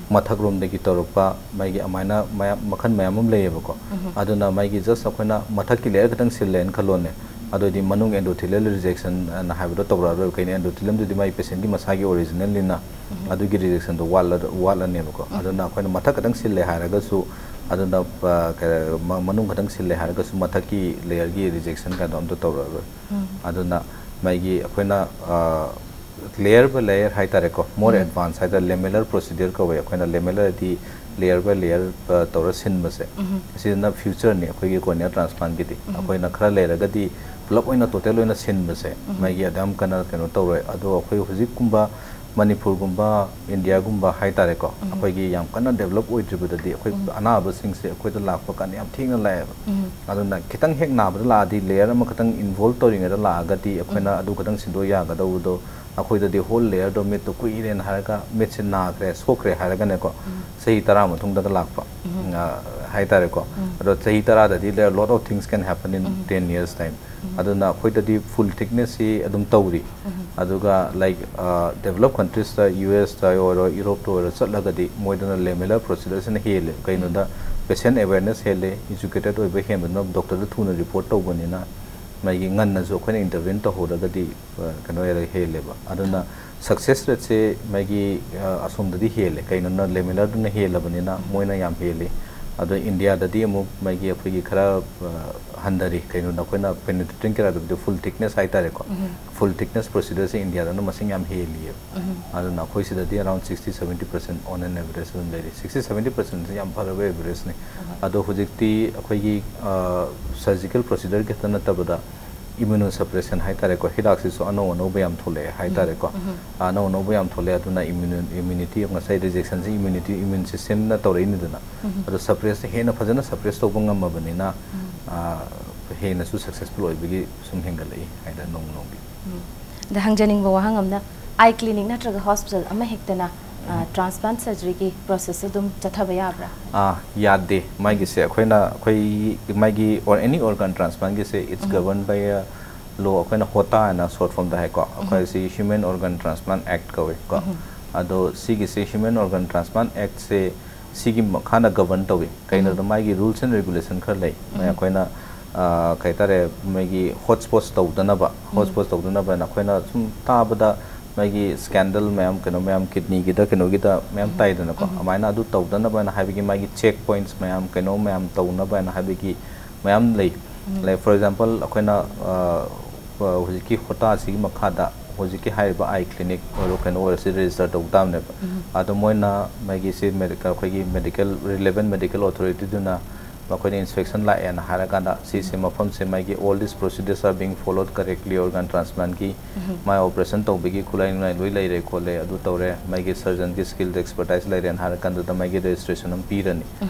ꯃꯊꯛ ꯔꯣꯝꯗꯒꯤ ꯇꯧꯔꯛꯄ, ꯃꯥꯒꯤ ꯑꯃꯥꯏꯅ ꯃꯌꯥꯝ, ꯃꯈꯜ ꯃꯌꯥꯝ ꯑꯃ ꯂꯩꯌꯦꯕꯀꯣ꯫ ꯑꯗꯨꯅ ꯃꯥꯒꯤ just ꯑꯩꯈꯣꯏꯅ ꯃꯊꯛꯀꯤ ꯂꯦꯌꯔ ꯈꯛꯇꯪ ꯁꯤꯜꯂꯦꯅ ꯈꯜꯂꯣꯅꯦ, ꯑꯗꯨꯑꯣꯏꯗꯤ ꯃꯅꯨꯡ ꯑꯦꯟꯗꯣꯊꯤꯂꯤꯌꯦꯜ ꯔꯤꯖꯦꯛꯁꯟ ꯑꯅ ꯍꯥꯏꯕꯗꯣ ꯇꯧꯔꯛꯑꯔꯣꯏꯕ꯫ ꯀꯩꯅꯣ, ꯑꯦꯟꯗꯣꯊꯤꯂꯤꯌꯝꯗꯨꯗꯤ ꯃꯥꯒꯤ ꯄꯦꯁꯦꯟꯒꯤ ꯃꯁꯥꯒꯤ ꯑꯣꯔꯤꯖꯤꯅꯦꯜꯅꯤꯅ ꯑꯗꯨꯒꯤ ꯔꯤꯖꯦꯛꯁꯟꯗꯣ ꯋꯥꯠꯂ-, ꯋꯥꯠꯂꯅꯦꯕꯀꯣ꯫ ꯑꯗꯨꯅ ꯑꯩꯈꯣꯏꯅ ꯃꯊꯛ ꯈꯛꯇꯪ ꯁꯤꯜꯂꯦ ꯍꯥꯏꯔꯒꯁꯨ, ꯑꯗꯨꯅ, ꯑ, ꯀ-, ꯃ-, ꯃꯅꯨꯡ ꯈꯛꯇꯪ ꯁꯤꯜꯂꯦ ꯍꯥꯏꯔꯒꯁꯨ ꯃꯊꯛꯀꯤ ꯂꯦꯌꯔꯒꯤ ꯔꯤꯖꯦꯛꯁꯟ ꯀꯥꯏꯗꯣ ꯑꯝꯇ ꯇꯧꯔꯛꯑꯔꯣꯏ꯫ ꯑꯗꯨꯅ ꯃꯥꯒꯤ ꯑꯩꯈꯣꯏꯅ, ꯑ, ꯂꯦꯌꯔ ꯕꯥꯏ ꯂꯦꯌꯔ ꯍꯥꯏꯇꯥꯔꯦꯀꯣ, ꯃꯣꯔ ꯑꯦꯗꯚꯥꯟꯁ ꯍꯥꯏꯇꯥꯔꯦ, ꯂꯦꯃꯦꯂꯔ ꯄ꯭ꯔꯣꯁꯤꯗ꯭ꯌꯔ ꯀꯧꯋꯦ꯫ ꯑꯩꯈꯣꯏꯅ ꯂꯦꯃꯦꯂꯔꯗꯤ ꯂꯦꯌꯔ ꯕꯥꯏ ꯂꯦꯌꯔ, ꯑ, ꯇꯧꯔ ꯁꯤꯟꯕꯁꯦ, ꯑꯁꯤꯅ ꯐ꯭ꯌꯨꯆꯔꯅꯤ ꯑꯩꯈꯣꯏꯒꯤ ꯀꯣꯔꯅꯤꯌꯥ ꯇ꯭ꯔꯥꯟꯁꯄ꯭ꯂꯥꯟꯒꯤꯗꯤ꯫ ꯑꯩꯈꯣꯏꯅ ꯈꯔ ꯂꯩꯔꯒꯗꯤ ꯄꯨꯂꯞ ꯑꯣꯏꯅ ꯇꯣꯇꯦꯜ ꯑꯣꯏꯅ ꯁꯤꯟꯕꯁꯦ ꯃꯥꯒꯤ ꯑꯗꯨꯌꯥꯝ ꯀꯟꯅ ꯀꯩꯅꯣ ꯇꯧꯔꯣꯏ꯫ ꯑꯗꯣ ꯑꯩꯈꯣꯏ ꯍꯧꯖꯤꯛꯀꯨꯝꯕ ꯃꯅꯤꯄꯨꯔꯒꯨꯝꯕ, ꯏꯟꯗꯤꯌꯥꯒꯨꯝꯕ ꯍꯥꯏꯇꯥꯔꯦꯀꯣ, ꯑꯩꯈꯣꯏꯒꯤ ꯌꯥꯝ ꯀꯟꯅ ꯗꯦꯕꯂꯞ ꯑꯣꯏꯗ꯭ꯔꯤꯕꯗꯗꯤ ꯑꯩꯈꯣꯏ ꯑꯅꯥꯕꯁꯤꯡꯁꯦ ꯑꯩꯈꯣꯏꯗ ꯂꯥꯛꯄ ꯀꯥꯟꯗ ꯌꯥꯝ ꯊꯦꯡꯅ ꯂꯥꯛꯑꯦꯕ꯫ ꯑꯗꯨꯅ ꯈꯤꯇꯪ ꯍꯦꯛ ꯅꯥꯕꯗ ꯂꯥꯛꯑꯗꯤ ꯂꯦꯌꯔ ꯑꯃꯈꯛꯇꯪ ꯏꯟꯚꯣꯜꯕ ꯇꯧꯔꯤꯉꯩꯗ ꯂꯥꯛꯑꯒꯗꯤ ꯑꯩꯈꯣꯏꯅ ꯑꯗꯨ ꯈꯛꯇꯪ ꯁꯤꯟꯗꯣꯛ ꯌꯥꯒꯗꯧꯕꯗꯣ, ꯑꯩꯈꯣꯏꯗꯗꯤ ꯍꯣꯜ ꯂꯦꯌꯔꯗꯣ ꯃꯤꯠꯇꯣ ꯀꯨꯏꯔꯦꯅ ꯍꯥꯏꯔꯒ ꯃꯤꯠꯁꯦ ꯅꯥꯈ꯭ꯔꯦ, ꯁꯣꯛꯈ꯭ꯔꯦ ꯍꯥꯏꯔꯒꯅꯦꯀꯣ, ꯆꯍꯤ ꯇꯔꯥ ꯃꯇꯨꯡꯗꯒ ꯂꯥꯛꯄ, ꯎꯝ, ꯑ, ꯍꯥꯏꯇꯥꯔꯦꯀꯣ꯫ ꯑꯗꯣ ꯆꯍꯤ ꯇꯔꯥꯗꯗꯤ there are lot of things can happen in ten years time. ꯑꯗꯨꯅ ꯑꯩꯈꯣꯏꯗꯗꯤ ꯐꯨꯜ ꯊꯤꯛꯅꯦꯁꯁꯤ ꯑꯗꯨꯝ ꯇꯧꯔꯤ꯫ ꯑꯗꯨꯒ, like, ꯑ, ꯗꯦꯕꯂꯞ ꯀꯟꯇ꯭ꯔꯤꯁꯇ, ꯌꯨ ꯑꯦꯁꯇ ꯑꯣꯏꯔꯣ, ꯌꯨꯔꯣꯞꯇ ꯑꯣꯏꯔꯣ ꯆꯠꯂꯒꯗꯤ ꯃꯣꯏꯗꯅ ꯂꯦꯃꯦꯂꯔ ꯄ꯭ꯔꯣꯁꯤꯗꯔꯁꯤꯅ ꯍꯦꯜꯂꯦ꯫ ꯀꯩꯅꯣꯗ, ꯄꯦꯁꯦꯟ ꯑꯦꯋꯦꯔꯅꯦꯁ ꯍꯦꯜꯂꯦ, ꯏꯖꯨꯀꯦꯇꯦꯠ ꯑꯣꯏꯕ ꯍꯦꯟꯕꯗꯨꯅ ꯗꯣꯛꯇꯔꯗ ꯊꯨꯅ ꯔꯤꯄꯣꯔꯠ ꯇꯧꯕꯅꯤꯅ, ꯃꯥꯒꯤ ꯉꯟꯅꯁꯨ ꯑꯩꯈꯣꯏꯅ ꯏꯟꯇꯔꯚꯦꯟ ꯇꯧꯍꯧꯔꯒꯗꯤ, ꯑ, ꯀꯩꯅꯣ ꯍꯦꯜꯂꯦ, ꯍꯦꯜꯂꯦꯕ꯫ ꯑꯗꯨꯅ ꯁꯛꯁꯦꯁ ꯔꯦꯠꯁꯦ ꯃꯥꯒꯤ, ꯑ, ꯑꯁꯣꯝꯗꯗꯤ ꯍꯦꯜꯂꯦ꯫ ꯀꯩꯅꯣꯅ ꯂꯦꯃꯦꯂꯔꯗꯨꯅ ꯍꯦꯜꯂꯕꯅꯤꯅ ꯃꯣꯏꯅ ꯌꯥꯝ ꯍꯦꯜꯂꯤ꯫ ꯑꯗꯣ ꯏꯟꯗꯤꯌꯥꯗꯗꯤ ꯑꯃꯨꯛ ꯃꯥꯒꯤ ꯑꯩꯈꯣꯏꯒꯤ ꯈꯔ ꯑ, ꯍꯟꯊꯔꯤ꯫ ꯀꯩꯅꯣꯗ ꯑꯩꯈꯣꯏꯅ penetrating keratomid full thickness ꯍꯥꯏꯇꯥꯔꯦꯀꯣ, full thickness procedure ꯁꯦ ꯏꯟꯗꯤꯌꯥꯗꯅ ꯃꯁꯤꯡ ꯌꯥꯝ ꯍꯦꯜꯂꯤꯑꯕ꯫ ꯑꯗꯨꯅ ꯑꯩꯈꯣꯏ ꯁꯤꯗꯗꯤ around sixty seventy percent on an average ꯑꯗꯨꯝ ꯂꯩꯔꯤ꯫ Sixty seventy percent ꯁꯦ ꯌꯥꯝ ꯐꯔꯕ average ꯅꯤ꯫ ꯑꯗꯣ ꯍꯧꯖꯤꯛꯇꯤ ꯑꯩꯈꯣꯏꯒꯤ surgical procedure ꯈꯛꯇ ꯅꯠꯇꯕꯗ immunosuppression ꯍꯥꯏꯇꯥꯔꯦꯀꯣ, ꯍꯤꯗꯥꯛꯁꯤꯁꯨ ꯑꯅꯧ ꯑꯅꯧꯕ ꯌꯥꯝ ꯊꯣꯛꯂꯛꯑꯦ ꯍꯥꯏꯇꯥꯔꯦꯀꯣ꯫ ꯑꯅꯧ ꯑꯅꯧꯕ ꯌꯥꯝ ꯊꯣꯛꯂꯛꯑꯦ꯫ ꯑꯗꯨꯅ immunity, ꯉꯁꯥꯏ rejection ꯁꯦ immunity, immune system ꯅ ꯇꯧꯔꯛꯏꯅꯤꯗꯅ꯫ ꯑꯗꯣ suppress ꯁꯦ ꯍꯦꯟꯅ ꯐꯖꯅ suppress ꯇꯧꯕ ꯉꯝꯃꯕꯅꯤꯅ, ꯑ, ꯍꯦꯟꯅꯁꯨ successful ꯑꯣꯏꯕꯒꯤ ꯁꯨꯝ ꯍꯦꯟꯒꯠꯂꯛꯏ ꯍꯥꯏꯗꯅ ꯅꯣꯡꯃ ꯅꯣꯡꯃꯒꯤ꯫ ꯑꯗ ꯍꯪꯖꯅꯤꯡꯕ ꯋꯥꯍꯪ ꯑꯃꯅ, eye clinic ꯅꯠꯇ꯭ꯔꯒ hospital ꯑꯃ ꯍꯦꯛꯇꯅ transplant surgery ꯒꯤ process ꯁꯦ ꯑꯗꯨꯝ ꯆꯠꯊꯕ ꯌꯥꯕ꯭ꯔꯥ? ꯑꯥ, ꯌꯥꯗꯦ꯫ ꯃꯥꯒꯤꯁꯦ ꯑꯩꯈꯣꯏꯅ, ꯑꯩꯈꯣꯏ, ꯃꯥꯒꯤ or any organ transplant ꯒꯤꯁꯦ it's governed by a law, ꯑꯩꯈꯣꯏꯅ HOTA ꯍꯥꯏꯅ short form ꯗ ꯍꯥꯏꯀꯣ꯫ ꯑꯩꯈꯣꯏ ꯁꯤ Human Organ Transplant Act ꯀꯧꯋꯦ ꯀꯣ꯫ ꯑꯗꯣ ꯁꯤꯒꯤꯁꯦ Human Organ Transplant Act ꯁꯦ ꯁꯤꯒꯤ ꯃꯈꯥꯅ govern ꯇꯧꯏ꯫ ꯀꯩꯅꯣꯗ ꯃꯥꯒꯤ rules and regulation ꯈꯔ ꯂꯩ꯫ ꯃꯣꯏ ꯑꯩꯈꯣꯏꯅ, ꯑ, ꯀꯩ ꯍꯥꯏꯇꯥꯔꯦ, ꯃꯣꯏꯒꯤ hotspots ꯇꯧꯗꯅꯕ, hotspots ꯇꯧꯗꯅꯕ ꯍꯥꯏꯅ ꯑꯩꯈꯣꯏꯅ ꯁꯨꯝ ꯇꯥꯕꯗ ꯃꯣꯏꯒꯤ scandal ꯃꯌꯥꯝ, ꯀꯩꯅꯣ ꯃꯌꯥꯝ, kidney ꯒꯤꯗ ꯀꯩꯅꯣꯒꯤꯗ ꯃꯌꯥꯝ ꯇꯥꯏꯗꯅꯀꯣ꯫ ꯑꯗꯨꯃꯥꯏꯅ ꯑꯗꯨ ꯇꯧꯗꯅꯕ ꯍꯥꯏꯅ ꯍꯥꯏꯕꯒꯤ ꯃꯥꯒꯤ check points ꯃꯌꯥꯝ, ꯀꯩꯅꯣ ꯃꯌꯥꯝ ꯇꯧꯅꯕ ꯍꯥꯏꯅ ꯍꯥꯏꯕꯒꯤ ꯃꯌꯥꯝ ꯂꯩ꯫ Like, for example, ꯑꯩꯈꯣꯏꯅ, ꯑ, ꯑ, ꯍꯧꯖꯤꯛꯀꯤ HOTA ꯁꯤꯒꯤ ꯃꯈꯥꯗ ꯍꯧꯖꯤꯛꯀꯤ ꯍꯥꯏꯔꯤꯕ eye clinic ꯑꯣꯏꯔꯣ ꯀꯩꯅꯣ ꯑꯣꯏꯔꯣ ꯁꯤ register ꯇꯧꯕ ꯇꯥꯕꯅꯦꯕ꯫ ꯑꯗꯣ ꯃꯣꯏꯅ ꯃꯥꯒꯤ ꯁꯤ medical, ꯑꯩꯈꯣꯏꯒꯤ medical, relevant medical authority ꯗꯨꯅ ꯃꯈꯣꯏꯅ inspection ꯂꯥꯛꯑꯦꯅ ꯍꯥꯏꯔꯀꯥꯟꯗ ꯁꯤꯁꯦ ꯃꯐꯝꯁꯦ ꯃꯥꯒꯤ all these procedures are being followed correctly, organ transplant ꯀꯤ ꯃꯥꯏ operation ꯇꯧꯕꯒꯤ ꯈꯨꯠꯂꯥꯏ ꯅꯨꯡꯂꯥꯏ ꯂꯣꯏ ꯂꯩꯔꯦ ꯈꯣꯠꯂꯦ, ꯑꯗꯨ ꯇꯧꯔꯦ, ꯃꯥꯒꯤ surgeon ꯒꯤ skill expertise ꯂꯩꯔꯦꯅ ꯍꯥꯏꯔꯀꯥꯟꯗꯨꯗ ꯃꯥꯒꯤ registration ꯑꯃ ꯄꯤꯔꯅꯤ꯫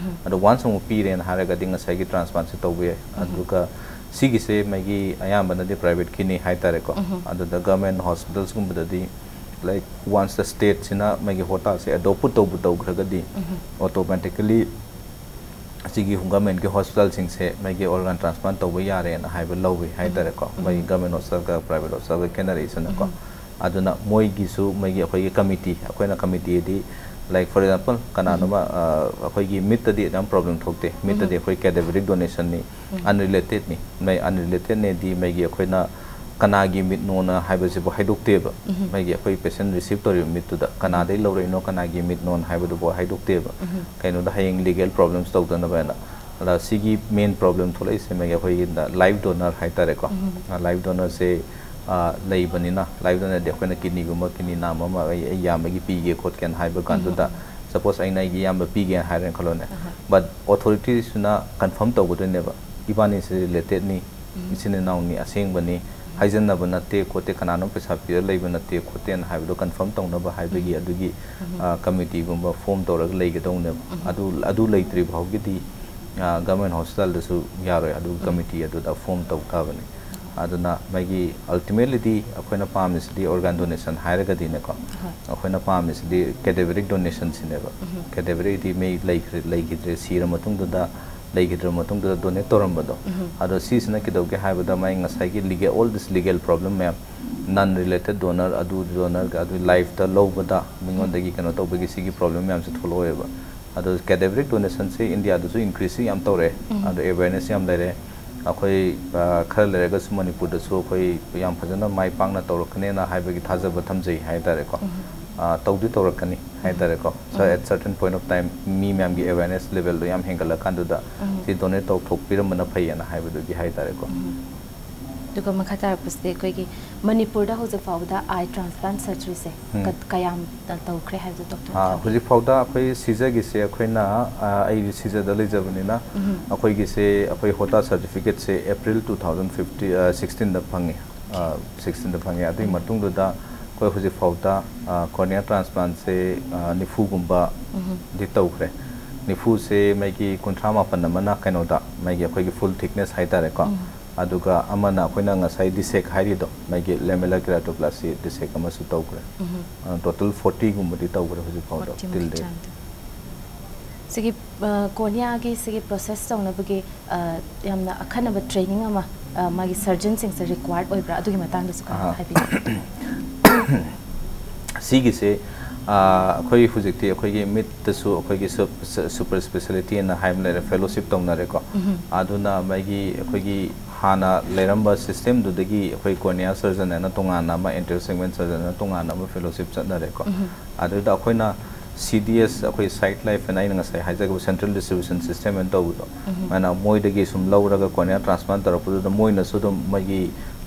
ꯑꯗꯣ once ꯑꯃꯨꯛ ꯄꯤꯔꯦꯅ ꯍꯥꯏꯔꯒꯗꯤ ꯉꯁꯥꯏꯒꯤ transplant ꯁꯦ ꯇꯧꯕ ꯌꯥꯏ꯫ ꯑꯗꯨꯒ ꯁꯤꯒꯤꯁꯦ ꯃꯥꯒꯤ ꯑꯌꯥꯝꯕꯅꯗꯤ private ꯀꯤꯅꯤ ꯍꯥꯏꯇꯥꯔꯦꯀꯣ꯫ ꯑꯗꯨꯗ government hospitals ꯀꯨꯝꯕꯗꯗꯤ, like, once the state ꯁꯤꯅ ꯃꯥꯒꯤ HOTA ꯁꯦ adopt ꯄꯨ ꯇꯧꯕꯨ ꯇꯧꯈ꯭ꯔꯒꯗꯤ automatically ꯑꯁꯤꯒꯤ government ꯀꯤ hospital ꯁꯤꯡꯁꯦ ꯃꯥꯒꯤ organ transplant ꯇꯧꯕ ꯌꯥꯔꯦꯅ ꯍꯥꯏꯕ ꯂꯧꯏ ꯍꯥꯏꯇꯥꯔꯦꯀꯣ꯫ ꯃꯥꯒꯤ government hospital ꯒ private hospital ꯒ ꯈꯦꯠꯅꯔꯛꯏꯁꯤꯅꯀꯣ꯫ ꯑꯗꯨꯅ ꯃꯣꯏꯒꯤꯁꯨ ꯃꯥꯒꯤ ꯑꯩꯈꯣꯏꯒꯤ committee, ꯑꯩꯈꯣꯏꯅ committee D, like, for example, ꯀꯅꯥꯅꯣꯃ, ꯑ, ꯑꯩꯈꯣꯏꯒꯤ ꯃꯤꯠꯇꯗꯤ ꯑꯗꯨꯝ problem ꯊꯣꯛꯇꯦ, ꯃꯤꯠꯇꯗꯤ ꯑꯩꯈꯣꯏ cadaveric donation ꯅꯤ, unrelated ꯅꯤ, ꯃꯥꯒꯤ unrelatedness ꯗꯤ ꯃꯥꯒꯤ ꯑꯩꯈꯣꯏꯅ ꯀꯅꯥꯒꯤ ꯃꯤꯠꯅꯣꯅ ꯍꯥꯏꯕꯁꯤꯕꯨ ꯍꯥꯏꯗꯣꯛꯇꯦꯕ꯫ ꯃꯥꯒꯤ ꯑꯩꯈꯣꯏ ꯄꯦꯁꯦꯟ ꯔꯤꯁꯤꯞ ꯇꯧꯔꯤꯕ ꯃꯤꯠꯇꯨꯗ ꯀꯅꯥꯗꯩ ꯂꯧꯔꯛꯏꯅꯣ, ꯀꯅꯥꯒꯤ ꯃꯤꯠꯅꯣꯅ ꯍꯥꯏꯕꯗꯨꯕꯨ ꯍꯥꯏꯗꯣꯛꯇꯦꯕ꯫ ꯀꯩꯅꯣꯗ ꯍꯌꯦꯡ ꯂꯤꯒꯦꯜ ꯄ꯭ꯔꯣꯕ꯭ꯂꯦꯝꯁ ꯇꯧꯗꯅꯕ ꯍꯥꯏꯅ꯫ ꯑꯗ ꯁꯤꯒꯤ ꯃꯦꯟ ꯄ꯭ꯔꯣꯕ꯭ꯂꯦꯝ ꯊꯣꯛꯂꯛꯏꯁꯦ ꯃꯥꯒꯤ ꯑꯩꯈꯣꯏꯒꯤ ꯂꯥꯏꯐ ꯗꯣꯅꯔ ꯍꯥꯏꯇꯥꯔꯦꯀꯣ꯫ ꯂꯥꯏꯐ ꯗꯣꯅꯔꯁꯦ ꯂꯩꯕꯅꯤꯅ, ꯂꯥꯏꯐ ꯗꯣꯅꯔꯗꯤ ꯑꯩꯈꯣꯏꯅ ꯀꯤꯗꯅꯤꯒꯨꯝꯕ, ꯀꯤꯗꯅꯤ ꯅꯥꯝꯃ ꯑꯃ ꯑꯩ ꯑꯩ ꯌꯥꯝꯕꯒꯤ ꯄꯤꯒꯦ ꯈꯣꯠꯀꯦꯅ ꯍꯥꯏꯕ ꯀꯥꯟꯗꯨꯗ, ꯁꯄꯣꯁ ꯑꯩꯅ ꯑꯩꯒꯤ ꯏꯌꯥꯝꯕ ꯄꯤꯒꯦ ꯍꯥꯏꯔꯦꯅ ꯈꯜꯂꯣꯅꯦ꯫ ꯕꯠ ꯑꯣꯊꯣꯔꯤꯇꯤꯁꯤꯅ ꯀꯟꯐꯥꯔꯝ ꯇꯧꯒꯗꯣꯏꯅꯦꯕ, ꯏꯕꯥꯅꯤꯁꯦ ꯔꯤꯂꯦꯇꯦꯠꯅꯤ, ꯏꯆꯤꯟ ꯏꯅꯥꯎꯅꯤ, ꯑꯁꯦꯡꯕꯅꯤ, ꯍꯥꯏꯖꯟꯅꯕ ꯅꯠꯇꯦ ꯈꯣꯠꯇꯦ, ꯀꯅꯥꯅꯣ ꯄꯩꯁꯥ ꯄꯤꯔ ꯂꯩꯕ ꯅꯠꯇꯦ ꯈꯣꯠꯇꯦꯅ ꯍꯥꯏꯕꯗꯣ ꯀꯟꯐꯥꯔꯝ ꯇꯧꯅꯕ ꯍꯥꯏꯕꯒꯤ ꯑꯗꯨꯒꯤ ꯀꯃꯤꯇꯤꯒꯨꯝꯕ ꯐꯣꯝ ꯇꯧꯔꯒ ꯂꯩꯒꯗꯧꯅꯦꯕ꯫ ꯑꯗꯨ ꯑꯗꯨ ꯂꯩꯇ꯭ꯔꯤ ꯐꯥꯎꯒꯤꯗꯤ ꯒꯚꯔꯟꯃꯦꯟ ꯍꯣꯁꯄꯤꯇꯥꯜꯗꯁꯨ ꯌꯥꯔꯣꯏ, ꯑꯗꯨ ꯀꯃꯤꯇꯤ ꯑꯗꯨꯗ ꯐꯣꯝ ꯇꯧ ꯇꯥꯕꯅꯤ꯫ ꯑꯗꯨꯅ ꯃꯥꯒꯤ ꯑꯜꯇꯤꯃꯦꯠꯂꯤꯗꯤ ꯑꯩꯈꯣꯏꯅ ꯄꯥꯝꯃꯤꯁꯤꯗꯤ ꯑꯣꯔꯒꯥꯟ ꯗꯣꯅꯦꯁꯟ ꯍꯥꯏꯔꯒꯗꯤꯅꯦꯀꯣ, ꯑꯩꯈꯣꯏꯅ ꯄꯥꯝꯃꯤꯁꯤꯗꯤ ꯀꯦꯗꯦꯕꯔꯤꯛ ꯗꯣꯅꯦꯁꯟꯁꯤꯅꯦꯕ꯫ ꯀꯦꯗꯦꯕꯔꯤꯛꯗꯤ ꯃꯤ ꯂꯩꯈ꯭ꯔꯦ, ꯂꯩꯈꯤꯗ꯭ꯔꯦ, ꯁꯤꯔ ꯃꯇꯨꯡꯗꯨꯗ, ꯂꯩꯈꯤꯗ꯭ꯔ ꯃꯇꯨꯡꯗꯨꯗ ꯗꯣꯅꯦꯠ ꯇꯧꯔꯝꯕꯗꯣ꯫ ꯑꯗꯣ ꯁꯤꯁꯤꯅ ꯀꯩꯗꯧꯒꯦ ꯍꯥꯏꯕꯗ ꯃꯥꯏ ꯉꯁꯥꯏꯒꯤ legal, all this legal problem ꯃꯌꯥꯝ, ꯅꯟ ꯔꯤꯂꯦꯇꯦꯠ ꯗꯣꯅꯔ, ꯑꯗꯨ ꯗꯣꯅꯔꯒ ꯑꯗꯨ ꯂꯥꯏꯐꯇ ꯂꯧꯕꯗ ꯃꯤꯉꯣꯟꯗꯒꯤ ꯀꯩꯅꯣ ꯇꯧꯕꯒꯤ ꯁꯤꯒꯤ ꯄ꯭ꯔꯣꯕ꯭ꯂꯦꯝ ꯃꯌꯥꯝꯁꯦ ꯊꯣꯛꯂꯛꯑꯣꯏꯕ꯫ ꯑꯗꯣ ꯀꯦꯗꯦꯕꯔꯤꯛ ꯗꯣꯅꯦꯁꯟꯁꯦ ꯏꯟꯗꯤꯌꯥꯗꯁꯨ ꯏꯟꯀ꯭ꯔꯤꯁꯁꯤ ꯌꯥꯝ ꯇꯧꯔꯦ꯫ ꯑꯗꯣ ꯑꯦꯋꯦꯔꯅꯦꯁ ꯌꯥꯝ ꯂꯩꯔꯦ꯫ ꯑꯩꯈꯣꯏ ꯈꯔ ꯂꯩꯔꯒꯁꯨ ꯃꯅꯤꯄꯨꯔꯗꯁꯨ ꯑꯩꯈꯣꯏ ꯌꯥꯝ ꯐꯖꯅ ꯃꯥꯏ ꯄꯥꯛꯅ ꯇꯧꯔꯛꯀꯅꯦꯅ ꯍꯥꯏꯕꯒꯤ ꯊꯥꯖꯕ ꯊꯝꯖꯩ ꯍꯥꯏ ꯇꯥꯔꯦꯀꯣ꯫ ꯇꯧꯗꯤ ꯇꯧꯔꯛꯀꯅꯤ ꯍꯥꯏ ꯇꯥꯔꯦꯀꯣ꯫ So at certain point of time ꯃꯤ ꯃꯌꯥꯝꯒꯤ ꯑꯦꯋꯦꯔꯅꯦꯁ ꯂꯦꯚꯦꯜꯗꯣ ꯌꯥꯝ ꯍꯦꯟꯒꯠꯂꯀꯥꯟꯗꯨꯗ ꯁꯤ ꯗꯣꯅꯦꯠ ꯇꯧꯊꯣꯛꯄꯤꯔꯝꯕꯅ ꯐꯩꯌꯦꯅ ꯍꯥꯏꯕꯗꯨꯒꯤ ꯍꯥꯏ ꯇꯥꯔꯦꯀꯣ꯫ ꯑꯗꯨꯒ ꯃꯈꯥ ꯇꯥꯔꯛꯄꯁꯤꯗꯤ ꯑꯩꯈꯣꯏꯒꯤ ꯃꯅꯤꯄꯨꯔꯗ ꯍꯧꯖꯤꯛ ꯐꯥꯎꯕꯗ ꯑꯥꯏ ꯇ꯭ꯔꯥꯟꯁꯄ꯭ꯂꯥꯟ ꯁꯔꯖꯔꯤꯁꯦ ꯀꯌꯥꯝ ꯇꯧꯈ꯭ꯔꯦ ꯍꯥꯏꯕꯗꯣ ꯗꯣꯛꯇꯔ? ꯍꯧꯖꯤꯛ ꯐꯥꯎꯗ ꯑꯩꯈꯣꯏ ꯁꯤꯖꯒꯤꯁꯦ ꯑꯩꯈꯣꯏꯅ, ꯑꯩꯗꯤ ꯁꯤꯖꯗ ꯂꯩꯖꯕꯅꯤꯅ, ꯑꯩꯈꯣꯏꯒꯤꯁꯦ, ꯑꯩꯈꯣꯏ Hota ꯁꯥꯔꯇꯤꯐꯤꯀꯦꯠꯁꯦ April two thousand fifty ꯁꯤꯛꯁꯇꯤꯟꯗ ꯐꯪꯉꯤ꯫ ꯁꯤꯛꯁꯇꯤꯟꯗ ꯐꯪꯉꯤ꯫ ꯑꯗꯨꯒꯤ ꯃꯇꯨꯡꯗꯨꯗ ꯑꯩꯈꯣꯏ ꯍꯧꯖꯤꯛ ꯐꯥꯎꯗ ꯀꯣꯔꯅꯤꯌꯥ ꯇ꯭ꯔꯥꯟꯁꯄ꯭ꯂꯥꯟꯁꯦ ꯅꯤꯐꯨꯒꯨꯝꯕꯗꯤ ꯇꯧꯈ꯭ꯔꯦ꯫ ꯅꯤꯐꯨꯁꯦ ꯃꯩꯒꯤ ꯀꯨꯟꯊ꯭ꯔꯥ ꯃꯥꯄꯟ ꯑꯃꯅ ꯀꯩꯅꯣꯗ, ꯃꯩꯒꯤ ꯑꯩꯈꯣꯏꯒꯤ ꯐꯨꯜ ꯊꯤꯛꯅꯦꯁ ꯍꯥꯏꯇꯥꯔꯦꯀꯣ꯫ ꯑꯗꯨꯒ ꯑꯃꯅ ꯑꯩꯈꯣꯏꯅ ꯉꯁꯥꯏ ꯗꯤꯁꯦꯛ ꯍꯥꯏꯔꯤꯗꯣ, ꯃꯩꯒꯤ ꯂꯦꯃꯦꯂꯔ ꯀꯦꯔꯥꯇꯣꯄ꯭ꯂꯥꯁꯤ ꯗꯤꯁꯦꯛ ꯑꯃꯁꯨ ꯇꯧꯈ꯭ꯔꯦ꯫ ꯇꯣꯇꯦꯜ ꯐꯣꯔꯇꯤꯒꯨꯝꯕꯗꯤ ꯇꯧꯈ꯭ꯔꯦ ꯍꯧꯖꯤꯛ ꯐꯥꯎꯗ ꯇꯤꯜꯗꯤ꯫ ꯁꯤꯒꯤ ꯀꯣꯔꯅꯤꯌꯥꯒꯤ ꯁꯤꯒꯤ ꯄ꯭ꯔꯣꯁꯦꯁ ꯇꯧꯅꯕꯒꯤ ꯌꯥꯝꯅ ꯑꯈꯟꯅꯕ ꯇ꯭ꯔꯦꯅꯤꯡ ꯑꯃ ꯃꯥꯒꯤ ꯁꯔꯖꯟꯁꯤꯡꯁꯦ ꯔꯤꯀ꯭ꯋꯥꯌꯔꯗ ꯑꯣꯏꯕ꯭ꯔꯥ? ꯑꯗꯨꯒꯤ ꯃꯇꯥꯡꯗꯁꯨ ꯈꯔ ꯍꯥꯏꯕꯤꯌꯨ꯫ ꯁꯤꯒꯤꯁꯦ ꯑꯩꯈꯣꯏ ꯍꯧꯖꯤꯛꯇꯤ ꯑꯩꯈꯣꯏꯒꯤ ꯃꯤꯠꯇꯁꯨ ꯑꯩꯈꯣꯏꯒꯤ ꯁꯨꯄꯔ ꯁ꯭ꯄꯦꯁꯤꯌꯦꯂꯤꯇꯤ ꯑꯅ ꯍꯥꯏꯕ ꯂꯩꯔꯦ, ꯐꯦꯂꯣꯁꯤꯞ ꯇꯧꯅꯔꯦꯀꯣ꯫ ꯑꯗꯨꯅ ꯃꯥꯒꯤ ꯑꯩꯈꯣꯏꯒꯤ ꯍꯥꯟꯅ ꯂꯩꯔꯝꯕ systemꯗꯨꯗꯒꯤ ꯑꯩꯈꯣꯏ cornea surgeon ꯍꯥꯏꯅ ꯇꯣꯉꯥꯟꯅ ꯑꯃ, anterior segment surgeon ꯍꯥꯏꯅ ꯇꯣꯉꯥꯟꯅ ꯑꯃ fellowship ꯆꯠꯅꯔꯦꯀꯣ꯫ ꯑꯗꯨꯗ ꯑꯩꯈꯣꯏꯅ C D S, ꯑꯩꯈꯣꯏ Sight Life ꯍꯥꯏꯅ ꯑꯩꯅ ꯉꯁꯥꯏ ꯍꯥꯏꯖꯈꯤꯕ central distribution system ꯍꯥꯏꯅ ꯇꯧꯕꯗꯣ, ꯑꯗꯨꯃꯥꯏꯅ ꯃꯣꯏꯗꯒꯤ ꯁꯨꯝ ꯂꯧꯔꯒ cornea transplant ꯇꯧꯔꯛꯄꯗꯨꯗ ꯃꯣꯏꯅꯁꯨ ꯑꯗꯨꯝ ꯃꯣꯏꯒꯤ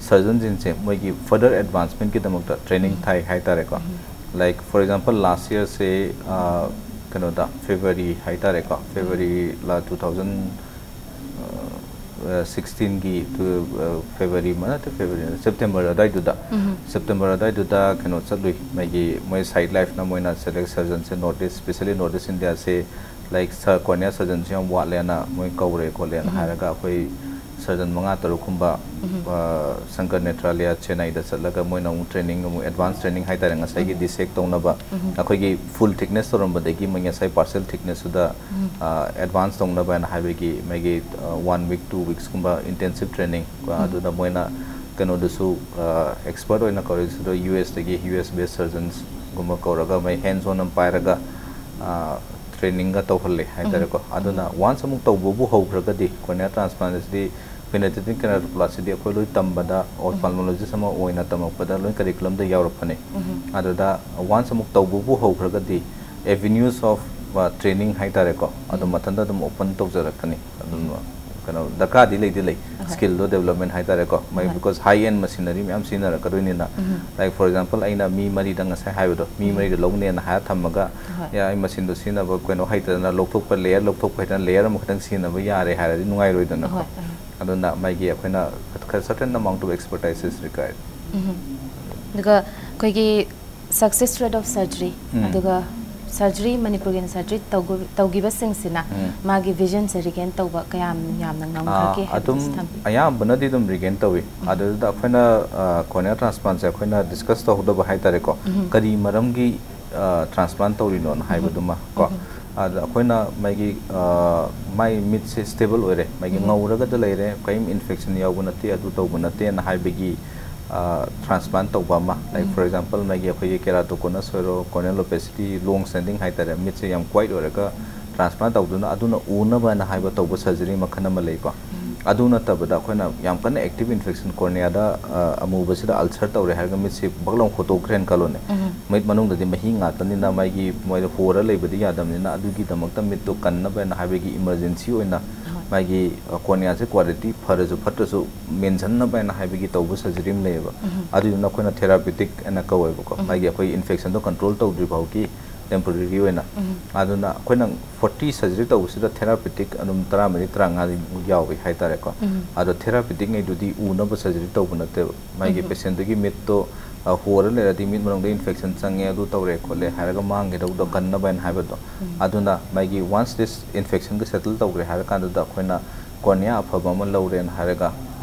surgeonꯁꯤꯡꯁꯦ ꯃꯣꯏꯒꯤ further advancementꯀꯤꯗꯃꯛꯇ training ꯊꯥꯏ ꯍꯥꯏꯇꯥꯔꯦꯀꯣ꯫ Like, for example, last yearꯁꯦ, ꯑ, ꯀꯩꯅꯣꯗ, February ꯍꯥꯏꯇꯥꯔꯦꯀꯣ, February ꯂꯥ two thousand sixteenꯒꯤ ꯇꯨ, ꯑ, February ꯃ-, ꯅꯠꯇꯦ, February, September ꯑꯗꯨꯋꯥꯏꯗꯨꯗ, September ꯑꯗꯨꯋꯥꯏꯗꯨꯗ ꯀꯩꯅꯣ ꯆꯠꯂꯨꯏ, ꯃꯣꯏꯒꯤ, ꯃꯣꯏ Sight Lifeꯅ ꯃꯣꯏꯅ select surgeonꯁꯦ North East, specially North East Indiaꯁꯦ, like, cornea surgeonꯁꯦ ꯌꯥꯝ ꯋꯥꯠꯂꯦꯅ ꯃꯣꯏ ꯀꯧꯔꯦ ꯈꯣꯠꯂꯦꯅ ꯍꯥꯏꯔꯒ ꯑꯩꯈꯣꯏ surgeon ꯃꯉꯥ ꯇꯔꯨꯛꯀꯨꯝꯕ, ꯑ, Sankar Nethralaya ꯆꯦꯟꯅꯥꯏꯗ ꯆꯠꯂꯒ ꯃꯣꯏꯅ ꯑꯃꯨꯛ training, ꯑꯃꯨꯛ advance training ꯍꯥꯏꯇꯥꯔꯦ, ꯉꯁꯥꯏꯒꯤ dissect ꯇꯧꯅꯕ, ꯑꯩꯈꯣꯏꯒꯤ full thickness ꯇꯧꯔꯝꯕꯗꯒꯤ ꯃꯣꯏ ꯉꯁꯥꯏ partial thicknessꯇꯨꯗ, ꯑ, advance ꯇꯧꯅꯕ ꯍꯥꯏꯅ ꯍꯥꯏꯕꯒꯤ ꯃꯣꯏꯒꯤ, ꯑ, one week, two weeksꯀꯨꯝꯕ intensive training, ꯑ, ꯑꯗꯨꯗ ꯃꯣꯏꯅ ꯀꯩꯅꯣꯗꯁꯨ, ꯑ, expert ꯑꯣꯏꯅ ꯀꯧꯔꯛꯏꯁꯤꯗ U S ꯇꯒꯤ, U S based surgeonsꯒꯨꯝꯕ ꯀꯧꯔꯒ ꯃꯣꯏ hands on ꯑꯃ ꯄꯥꯏꯔꯒ, ꯑ, trainingꯒ ꯇꯧꯍꯜꯂꯦ ꯍꯥꯏꯇꯥꯔꯦꯀꯣ꯫ ꯑꯗꯨꯅ once ꯑꯃꯨꯛ ꯇꯧꯕꯕꯨ ꯍꯧꯈ꯭ꯔꯒꯗꯤ cornea transplantꯁꯤꯗꯤ, penetrating keratoplastyꯁꯤꯗꯤ ꯑꯩꯈꯣꯏ ꯂꯣꯏ ꯇꯝꯕꯗ, ophthalmologist ꯑꯃ ꯑꯣꯏꯅ ꯇꯝꯃꯛꯄꯗ ꯂꯣꯏ curriculumꯗ ꯌꯥꯎꯔꯛꯄꯅꯦ꯫ ꯑꯗꯨꯗ once ꯑꯃꯨꯛ ꯇꯧꯕꯕꯨ ꯍꯧꯈ꯭ꯔꯒꯗꯤ, avenues of, ꯑ, training ꯍꯥꯏꯇꯥꯔꯦꯀꯣ, ꯑꯗꯨꯝ ꯃꯊꯟꯇ ꯑꯗꯨꯝ open ꯇꯧꯖꯔꯛꯀꯅꯤ꯫ ꯑꯗꯨꯝ, ꯀꯩꯅꯣ, ꯗꯔꯀꯥꯔꯗꯤ ꯂꯩꯗꯤ ꯂꯩ, skillꯗꯣ development ꯍꯥꯏꯇꯥꯔꯦꯀꯣ, ꯃꯩ, because high end machinery ꯃꯌꯥꯝ ꯁꯤꯖꯤꯟꯅꯔꯛꯀꯗꯣꯏꯅꯤꯅ꯫ Like, for example, ꯑꯩꯅ ꯃꯤ ꯃꯔꯤꯗ ꯉꯁꯥꯏ ꯍꯥꯏꯕꯗꯣ, ꯃꯤ ꯃꯔꯤꯗ ꯂꯧꯅꯦꯅ ꯍꯥꯏꯔ ꯊꯝꯃꯒ, "ꯌꯥ, ꯑꯩ machineꯗꯣ ꯁꯤꯖꯤꯟꯅꯕ ꯀꯩꯅꯣ ꯍꯩꯇꯗꯅ ꯂꯧꯊꯣꯛꯄ, layer ꯂꯧꯊꯣꯛꯄ ꯍꯩꯇꯅ layer ꯑꯃꯈꯛꯇꯪ ꯁꯤꯖꯤꯟꯅꯕ ꯌꯥꯔꯦ" ꯍꯥꯏꯔꯗꯤ ꯅꯨꯡꯉꯥꯏꯔꯣꯏꯗꯅꯀꯣ꯫ ꯑꯗꯨꯅ ꯃꯥꯒꯤ ꯑꯩꯈꯣꯏꯅ ꯈꯔ certain amount of expertise is required꯫ ꯑꯗꯨꯒ ꯑꯩꯈꯣꯏꯒꯤ success rate of surgery, ꯑꯗꯨꯒ surgery, ꯃꯅꯤꯄꯨꯔꯒꯤ surgery ꯇꯧꯒ-, ꯇꯧꯈꯤꯕꯁꯤꯡꯁꯤꯅ ꯃꯥꯒꯤ visionꯁꯦ regain ꯇꯧꯕ ꯀꯌꯥꯝ ꯌꯥꯝꯅ ꯉꯝꯈ꯭ꯔꯒꯦ ꯑꯥ, ꯑꯗꯨꯝ ꯍꯥꯏꯕꯗꯨꯁꯨ ꯊꯝꯕꯤꯌꯨ꯫ ꯑꯌꯥꯝꯕꯅꯗꯤ ꯑꯗꯨꯝ regain ꯇꯧꯏ꯫ ꯑꯗꯨꯗ ꯑꯩꯈꯣꯏꯅ, ꯑ, cornea transplantꯁꯦ ꯑꯩꯈꯣꯏꯅ discuss ꯇꯧꯍꯧꯗꯕ ꯍꯥꯏꯇꯥꯔꯦꯀꯣ, ꯀꯔꯤ ꯃꯔꯝꯒꯤ, ꯑ, transplant ꯇꯧꯔꯤꯅꯣꯅ ꯍꯥꯏꯕꯗꯨꯃ ꯀꯣ꯫ ꯑꯗ ꯑꯩꯈꯣꯏꯅ ꯃꯥꯒꯤ, ꯑ, ꯃꯥꯏ ꯃꯤꯠꯁꯦ stable ꯑꯣꯏꯔꯦ, ꯃꯥꯒꯤ ꯉꯧꯔꯒꯗ ꯂꯩꯔꯦ, ꯀꯔꯤꯝ infection ꯌꯥꯎꯕ ꯅꯠꯇꯦ, ꯑꯗꯨ ꯇꯧꯕ ꯅꯠꯇꯦꯅ ꯍꯥꯏꯕꯒꯤ, ꯑ, transplant ꯇꯧꯕ ꯑꯃ, like, for example, ꯃꯥꯒꯤ ꯑꯩꯈꯣꯏꯒꯤ keratoconus ꯑꯣꯏꯔꯣ, corneal opacity, long standing ꯍꯥꯏꯇꯥꯔꯦ, ꯃꯤꯠꯁꯦ ꯌꯥꯝ quiet ꯑꯣꯏꯔꯒ transplant ꯇꯧꯗꯨꯅ ꯑꯗꯨꯅ ꯎꯅꯕꯅ ꯍꯥꯏꯕ ꯇꯧꯕ surgery ꯃꯈꯜ ꯑꯃ ꯂꯩꯀꯣ꯫ ꯑꯗꯨ ꯅꯠꯇꯕꯗ ꯑꯩꯈꯣꯏꯅ ꯌꯥꯝ ꯀꯟꯅ active infection, corneaꯗ ꯑꯃꯨꯕꯁꯤꯗ ulcer ꯇꯧꯔꯦ ꯍꯥꯏꯔꯒ ꯃꯤꯠꯁꯤ ꯕꯛ ꯂꯥꯎ ꯍꯣꯠꯇꯣꯛꯈ꯭ꯔꯦꯅ ꯈꯜꯂꯣꯅꯦ꯫ ꯃꯤꯠ ꯃꯅꯨꯡꯗꯗꯤ ꯃꯍꯤ ꯉꯥꯛꯇꯅꯤꯅ ꯃꯥꯒꯤ ꯃꯣꯏꯗ ꯍꯣꯔ ꯂꯩꯕꯗꯤ ꯌꯥꯗꯕꯅꯤꯅ, ꯑꯗꯨꯒꯤꯗꯃꯛꯇ ꯃꯤꯠꯇꯣ ꯀꯟꯅꯕ ꯍꯥꯏꯅ ꯍꯥꯏꯕꯒꯤ emergency ꯑꯣꯏꯅ ꯃꯥꯒꯤ corneaꯁꯦ quality ꯐꯔꯁꯨ ꯐꯠꯇ꯭ꯔꯁꯨ ꯃꯦꯟꯁꯤꯟꯅꯕ ꯍꯥꯏꯅ ꯍꯥꯏꯕꯒꯤ ꯇꯧꯕ surgery ꯑꯃ ꯂꯩꯌꯦꯕ꯫ ꯑꯗꯨꯗꯨꯅ ꯑꯩꯈꯣꯏꯅ therapeutic ꯍꯥꯏꯅ ꯀꯧꯋꯦꯕꯀꯣ꯫ ꯃꯥꯒꯤ ꯑꯩꯈꯣꯏ infectionꯗꯣ control ꯇꯧꯗ꯭ꯔꯤ ꯐꯥꯎꯒꯤ temporary ꯑꯣꯏꯅ꯫ ꯑꯗꯨꯅ ꯑꯩꯈꯣꯏꯅ forty surgery ꯇꯧꯕꯁꯤꯗ therapeutic ꯑꯗꯨꯝ ꯇꯔꯥꯃꯔꯤ ꯇꯔꯥꯃꯉꯥꯗꯤ ꯌꯥꯎꯏ ꯍꯥꯏꯇꯥꯔꯦꯀꯣ꯫ ꯑꯗꯣ therapeuticꯉꯩꯗꯨꯗꯤ ꯎꯅꯕ surgery ꯇꯧꯕ ꯅꯠꯇꯦꯕ꯫ ꯃꯥꯒꯤ patientꯗꯨꯒꯤ ꯃꯤꯠꯇꯣ ꯍꯣꯔ ꯂꯩꯔꯗꯤ ꯃꯤꯠ ꯃꯅꯨꯡꯗ infection ꯆꯪꯉꯦ, ꯑꯗꯨ ꯇꯧꯔꯦ ꯈꯣꯠꯂꯦ ꯍꯥꯏꯔꯒ ꯃꯥꯡꯒꯗꯧꯗꯣ ꯀꯟꯅꯕ ꯍꯥꯏꯅ ꯍꯥꯏꯕꯗꯣ꯫ ꯑꯗꯨꯅ ꯃꯥꯒꯤ once this infectionꯒ settle ꯇꯧꯈ꯭ꯔꯦ ꯍꯥꯏꯔ ꯀꯥꯟꯗꯨꯗ ꯑꯩꯈꯣꯏꯅ cornea ꯑꯐꯕ ꯑꯃ ꯂꯧꯔꯦꯅ ꯍꯥꯏꯔꯒ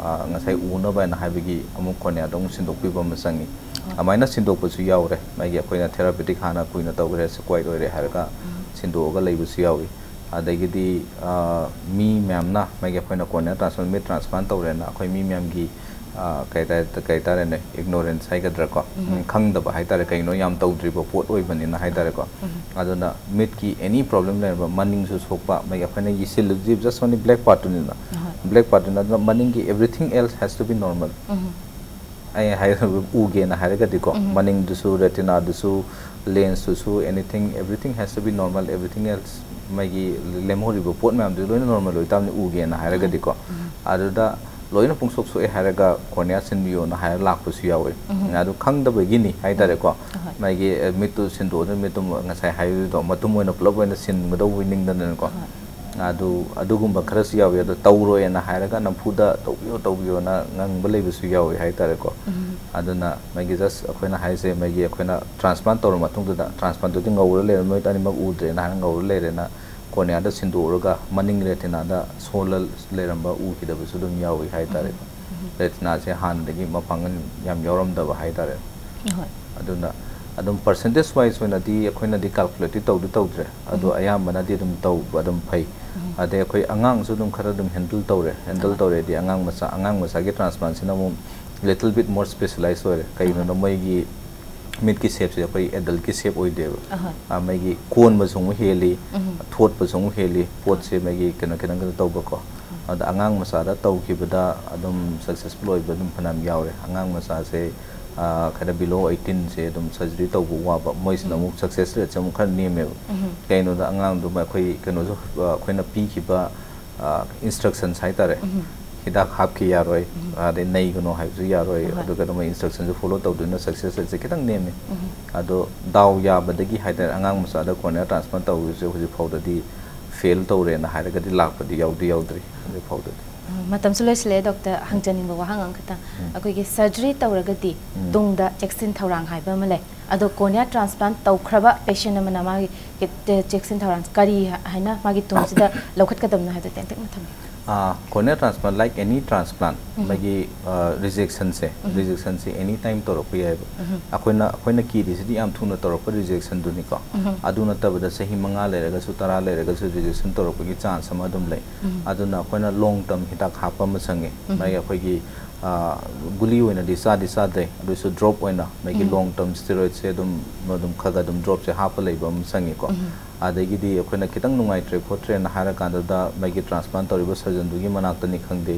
ꯉꯁꯥꯏ ꯎꯅꯕ ꯍꯥꯏꯅ ꯍꯥꯏꯕꯒꯤ ꯑꯃꯨꯛ corneaꯗꯣ ꯑꯃꯨꯛ ꯁꯤꯟꯗꯣꯛꯄꯤꯕ ꯑꯃ ꯆꯪꯉꯤ꯫ ꯑꯗꯨꯃꯥꯏꯅ ꯁꯤꯟꯗꯣꯛꯄꯁꯨ ꯌꯥꯎꯔꯦ꯫ ꯃꯥꯒꯤ ꯑꯩꯈꯣꯏꯅ therapeutic ꯍꯥꯟꯅ ꯀꯨꯏꯅ ꯇꯧꯈ꯭ꯔꯦ, ꯁꯦꯀ꯭ꯋꯥꯏꯠ ꯑꯣꯏꯔꯦ ꯍꯥꯏꯔꯒ ꯁꯤꯟꯗꯣꯛꯑꯒ ꯂꯩꯕꯁꯨ ꯌꯥꯎꯏ꯫ ꯑꯗꯒꯤꯗꯤ ꯃꯤ ꯃꯌꯥꯝꯅ ꯃꯥꯒꯤ ꯑꯩꯈꯣꯏꯅ cornea transplant, ꯃꯤꯠ transplant ꯇꯧꯔꯦꯅ ꯑꯩꯈꯣꯏ ꯃꯤ ꯃꯌꯥꯝꯒꯤ ꯀꯩ ꯍꯥꯏꯇꯥꯔꯦ, ꯀꯩ ꯍꯥꯏꯇꯥꯔꯦꯅꯦ, ignorance ꯍꯥꯏꯒꯗ꯭ꯔꯥꯀꯣ, ꯈꯪꯗꯕ ꯍꯥꯏꯇꯥꯔꯦ, ꯀꯩꯅꯣ ꯌꯥꯝ ꯇꯧꯗ꯭ꯔꯤꯕ ꯄꯣꯠ ꯑꯣꯏꯕꯅꯤꯅ ꯍꯥꯏꯇꯥꯔꯦꯀꯣ꯫ ꯑꯗꯨꯅ ꯃꯤꯠꯀꯤ any problem ꯂꯩꯔꯕ, ꯃꯅꯤꯡꯁꯨ ꯁꯣꯛꯄ, ꯃꯥꯒꯤ ꯑꯩꯈꯣꯏꯅ ꯌꯦꯡꯁꯤꯜꯂꯨꯗꯤ just only black partꯇꯨꯅꯤꯅ, black partꯇꯨꯅ, ꯑꯗꯨꯅ ꯃꯅꯤꯡꯒꯤ everything else has to be normal꯫ ꯑꯩ ꯍꯥꯏ-, ꯎꯒꯦꯅ ꯍꯥꯏꯔꯒꯗꯤꯀꯣ, ꯃꯅꯤꯡꯗꯨꯁꯨ, retinaꯗꯨꯁꯨ, lensꯇꯨꯁꯨ, anything, everything has to be normal, everything else, ꯃꯥꯒꯤ ꯂꯦꯝꯍꯧꯔꯤꯕ ꯄꯣꯠ ꯃꯌꯥꯝꯗꯨ ꯂꯣꯏꯅ normal ꯑꯣꯏꯇꯥꯕꯅꯤ ꯎꯒꯦꯅ ꯍꯥꯏꯔꯒꯗꯤꯀꯣ꯫ ꯑꯗꯨꯗ ꯂꯣꯏꯅ ꯄꯨꯡꯁꯣꯛ ꯁꯣꯛꯑꯦ ꯍꯥꯏꯔꯒ cornea ꯁꯤꯟꯕꯤꯌꯣꯅ ꯍꯥꯏꯔ ꯂꯥꯛꯄꯁꯨ ꯌꯥꯎꯋꯦ꯫ ꯑꯗꯨ ꯈꯪꯗꯕꯒꯤꯅꯤ ꯍꯥꯏꯇꯥꯔꯦꯀꯣ꯫ ꯃꯥꯒꯤ ꯃꯤꯠꯇꯨ ꯁꯤꯟꯗꯣꯛꯑꯗ ꯃꯤꯠꯇꯨ ꯉꯁꯥꯏ ꯍꯥꯏꯔꯤꯗꯣ ꯃꯇꯨꯝ ꯑꯣꯏꯅ ꯄꯨꯂꯞ ꯑꯣꯏꯅ ꯁꯤꯟꯒꯗꯧꯕ ꯅꯤꯡꯗꯅꯀꯣ꯫ ꯑꯗꯨ, ꯑꯗꯨꯒꯨꯝꯕ ꯈꯔꯁꯨ ꯌꯥꯎꯋꯤ꯫ ꯑꯗꯣ ꯇꯧꯔꯣꯏꯅ ꯍꯥꯏꯔꯒ ꯅꯝꯐꯨꯗ "ꯇꯧꯕꯤꯌꯣ, ꯇꯧꯕꯤꯌꯣꯅ" ꯉꯪꯕ ꯂꯩꯕꯁꯨ ꯌꯥꯎꯋꯤ ꯍꯥꯏꯇꯥꯔꯦꯀꯣ꯫ ꯑꯗꯨꯅ ꯃꯥꯒꯤ just ꯑꯩꯈꯣꯏꯅ ꯍꯥꯏꯁꯦ, ꯃꯥꯒꯤ ꯑꯩꯈꯣꯏꯅ transplant ꯇꯧꯔ ꯃꯇꯨꯡꯗꯨꯗ, transplant ꯇꯨꯗꯤ ꯉꯧꯔ ꯂꯩꯔꯝꯃꯤ, ꯃꯤꯠ ꯑꯅꯤꯃꯛ ꯎꯗ꯭ꯔꯦꯅ ꯍꯥꯏꯔꯒ ꯉꯧꯔ ꯂꯩꯔꯦꯅ, corneaꯗ ꯁꯤꯟꯗꯣꯛꯎꯔꯒ ꯃꯅꯤꯡ retinaꯗ ꯁꯣꯜꯂ ꯂꯩꯔꯝꯕ ꯎꯈꯤꯗꯕꯁꯨ ꯑꯗꯨꯝ ꯌꯥꯎꯏ ꯍꯥꯏꯇꯥꯔꯦꯀꯣ꯫ Retinaꯁꯦ ꯍꯥꯟꯅꯗꯒꯤ ꯃꯄꯥꯡꯒꯜ ꯌꯥꯝ ꯌꯥꯎꯔꯝꯗꯕ ꯍꯥꯏꯇꯥꯔꯦ꯫ ꯑꯗꯨꯅ ꯑꯗꯨꯝ percentage wise ꯑꯣꯏꯅꯗꯤ ꯑꯩꯈꯣꯏꯅꯗꯤ calculateꯇꯤ ꯇꯧꯗꯤ ꯇꯧꯗ꯭ꯔꯦ, ꯑꯗꯣ ꯑꯌꯥꯝꯕꯅꯗꯤ ꯑꯗꯨꯝ ꯇꯧꯕ ꯑꯗꯨꯝ ꯐꯩ꯫ ꯑꯗꯩ ꯑꯩꯈꯣꯏ ꯑꯉꯥꯡꯁꯨ ꯑꯗꯨꯝ ꯈꯔ ꯑꯗꯨꯝ handle ꯇꯧꯔꯦ꯫ Handle ꯇꯧꯔꯦꯗꯤ ꯑꯉꯥꯡ ꯃꯆꯥ, ꯑꯉꯥꯡ ꯃꯆꯥꯒꯤ transplantsꯤꯅ ꯑꯃꯨꯛ little bit more specialized ꯑꯣꯏꯔꯦ꯫ ꯀꯩꯒꯤꯅꯣꯗ ꯃꯣꯏꯒꯤ ꯃꯤꯠꯀꯤ shapeꯁꯦ ꯑꯩꯈꯣꯏ adultꯀꯤ shape ꯑꯣꯏꯗꯦꯕ꯫ ꯑꯍꯣꯏ꯫ ꯑ, ꯃꯣꯏꯒꯤ ꯀꯣꯟꯕꯁꯨ ꯑꯃꯨꯛ ꯍꯦꯜꯂꯤ, ꯎꯝ꯫ ꯊꯣꯠꯄꯁꯨ ꯑꯃꯨꯛ ꯍꯦꯜꯂꯤ, ꯄꯣꯠꯁꯦ ꯃꯣꯏꯒꯤ ꯀꯩꯅꯣ ꯈꯤꯇꯪ ꯀꯩꯅꯣ ꯇꯧꯕꯀꯣ꯫ ꯎꯝ꯫ ꯑꯗ ꯑꯉꯥꯡ ꯃꯆꯥꯗ ꯇꯧꯈꯤꯕꯗ ꯑꯗꯨꯝ ꯁꯛꯁꯦꯁꯐꯨꯜ ꯑꯣꯏꯕ ꯑꯗꯨꯝ ꯐꯅꯌꯥꯝ ꯌꯥꯎꯔꯦ꯫ ꯑꯉꯥꯡ ꯃꯆꯥꯁꯦ ꯈꯔ ꯕꯤꯂꯣ ꯑꯩꯠꯇꯤꯟꯁꯦ ꯑꯗꯨꯝ ꯁꯔꯖꯔꯤ ꯇꯧꯕ ꯋꯥꯕ, ꯃꯣꯏꯁꯤꯅ ꯑꯃꯨꯛ ꯁꯛꯁꯦꯁ ꯔꯦꯠꯁꯦ ꯑꯃꯨꯛ ꯈꯔ ꯅꯦꯝꯃꯦꯕ꯫ ꯀꯩꯅꯣꯗ ꯑꯉꯥꯡꯗꯨꯃ ꯑꯩꯈꯣꯏ ꯀꯩꯅꯣꯁꯨ ꯑꯩꯈꯣꯏꯅ ꯄꯤꯈꯤꯕ ꯏꯟꯁꯇ꯭ꯔꯛꯁꯟꯁ ꯍꯥꯏꯇꯥꯔꯦ꯫ ꯍꯤꯗꯥꯛ ꯍꯥꯞꯈꯤ ꯌꯥꯔꯣꯏ, ꯑꯗꯩ ꯅꯩꯒꯅꯣ ꯍꯥꯏꯕꯁꯨ ꯌꯥꯔꯣꯏ꯫ ꯑꯗꯨꯒ ꯑꯗꯨꯝ ꯏꯟꯁꯇ꯭ꯔꯛꯁꯟꯁꯨ ꯐꯣꯂꯣ ꯇꯧꯗꯣꯏꯅ ꯁꯛꯁꯦꯁ ꯔꯦꯠꯁꯦ ꯈꯤꯇꯪ ꯅꯦꯝꯃꯤ꯫ ꯑꯗꯣ ꯗꯥꯎ ꯌꯥꯕꯗꯒꯤ ꯍꯥꯏꯇꯥꯔꯦ, ꯑꯉꯥꯡ ꯃꯆꯥꯗ ꯀꯣꯔꯅꯤꯌꯥ ꯇ꯭ꯔꯥꯟꯁꯄ꯭ꯂꯥꯟ ꯇꯧꯕꯁꯦ ꯍꯧꯖꯤꯛ ꯐꯥꯎꯗꯗꯤ ꯐꯦꯜ ꯇꯧꯔꯦꯅ ꯍꯥꯏꯔꯒꯗꯤ ꯂꯥꯛꯄꯗꯤ ꯌꯥꯎꯗꯤ ꯌꯥꯎꯗ꯭ꯔꯤ ꯍꯧꯖꯤꯛ ꯐꯥꯎꯗꯗꯤ꯫ ꯃꯇꯝꯁꯨ ꯂꯣꯏꯁꯤꯜꯂꯛꯑꯦ ꯗꯣꯛꯇꯔ꯫ ꯍꯪꯖꯅꯤꯡꯕ ꯋꯥꯍꯪ ꯑꯃꯈꯛꯇꯪ꯫ ꯑꯩꯈꯣꯏꯒꯤ ꯁꯔꯖꯔꯤ ꯇꯧꯔꯒꯗꯤ ꯇꯨꯡꯗ ꯆꯦꯛꯁꯤꯟ ꯊꯧꯔꯥꯡ ꯍꯥꯏꯕ ꯑꯃ ꯂꯩ꯫ ꯑꯗꯣ ꯀꯣꯔꯅꯤꯌꯥ ꯇ꯭ꯔꯥꯟꯁꯄ꯭ꯂꯥꯟ ꯇꯧꯈ꯭ꯔꯕ ꯄꯦꯁꯦꯟ ꯑꯃꯅ ꯃꯥꯒꯤ ꯆꯦꯛꯁꯤꯟ ꯊꯧꯔꯥꯡ ꯀꯔꯤ ꯍꯥꯏꯅ ꯃꯥꯒꯤ ꯇꯨꯡꯁꯤꯗ ꯂꯧꯈꯠꯀꯗꯕꯅꯣ ꯍꯥꯏꯕꯗꯣ ꯇꯦꯟꯇꯛꯅ ꯊꯝꯕꯤꯌꯨ꯫ ꯀꯣꯔꯅꯤꯌꯥ ꯇ꯭ꯔꯥꯟꯁꯄ꯭ꯂꯥꯟ, ꯂꯥꯏꯛ ꯑꯦꯅꯤ ꯇ꯭ꯔꯥꯟꯁꯄ꯭ꯂꯥꯟ, ꯃꯥꯒꯤ ꯔꯤꯖꯦꯛꯁꯟꯁꯦ, ꯔꯤꯖꯦꯛꯁꯟꯁꯦ ꯑꯦꯅꯤ ꯇꯥꯏꯝ ꯇꯧꯔꯛꯄ ꯌꯥꯏꯑꯕ꯫ ꯑꯩꯈꯣꯏꯅ ꯑꯩꯈꯣꯏꯅ ꯀꯤꯔꯤꯁꯤꯗꯤ ꯌꯥꯝ ꯊꯨꯅ ꯇꯧꯔꯛꯄ ꯔꯤꯖꯦꯛꯁꯟꯗꯨꯅꯤꯀꯣ꯫ ꯑꯗꯨ ꯅꯠꯇꯕꯗ ꯆꯍꯤ ꯃꯉꯥ ꯂꯩꯔꯒꯁꯨ, ꯇꯔꯥ ꯂꯩꯔꯒꯁꯨ ꯔꯤꯖꯦꯛꯁꯟ ꯇꯧꯔꯛꯄꯒꯤ ꯆꯥꯟꯁ ꯑꯃ ꯑꯗꯨꯝ ꯂꯩ꯫ ꯑꯗꯨꯅ ꯑꯩꯈꯣꯏꯅ ꯂꯣꯡ ꯇꯔꯝ ꯍꯤꯗꯥꯛ ꯍꯥꯞꯄ ꯑꯃ ꯆꯪꯉꯦ꯫ ꯃꯥꯒꯤ ꯑꯩꯈꯣꯏꯒꯤ ꯒꯨꯂꯤ ꯑꯣꯏꯅꯗꯤ ꯆꯥꯗꯤ ꯆꯥꯗ꯭ꯔꯦ, ꯑꯗꯨꯁꯨ ꯗ꯭ꯔꯣꯞ ꯑꯣꯏꯅ ꯃꯥꯒꯤ ꯂꯣꯡ ꯇꯔꯝ ꯁ꯭ꯇꯦꯔꯣꯏꯗꯁꯦ ꯑꯗꯨꯝ ꯑꯗꯨꯝ ꯈꯔ ꯈꯔ ꯑꯗꯨꯝ ꯗ꯭ꯔꯣꯞꯁꯦ ꯍꯥꯞꯄ ꯂꯩꯕ ꯑꯃ ꯆꯪꯉꯤꯀꯣ꯫ ꯑꯗꯒꯤꯗꯤ ꯑꯩꯈꯣꯏꯅ ꯈꯤꯇꯪ ꯅꯨꯡꯉꯥꯏꯇ꯭ꯔꯦ ꯈꯣꯠꯇ꯭ꯔꯦꯅ ꯍꯥꯏꯔꯀꯥꯟꯗꯨꯗ ꯃꯥꯒꯤ ꯇ꯭ꯔꯥꯟꯁꯄ꯭ꯂꯥꯟ ꯇꯧꯔꯤꯕ ꯁꯔꯖꯟꯗꯨꯒꯤ ꯃꯅꯥꯛꯇꯅꯤ ꯈꯪꯗꯦ,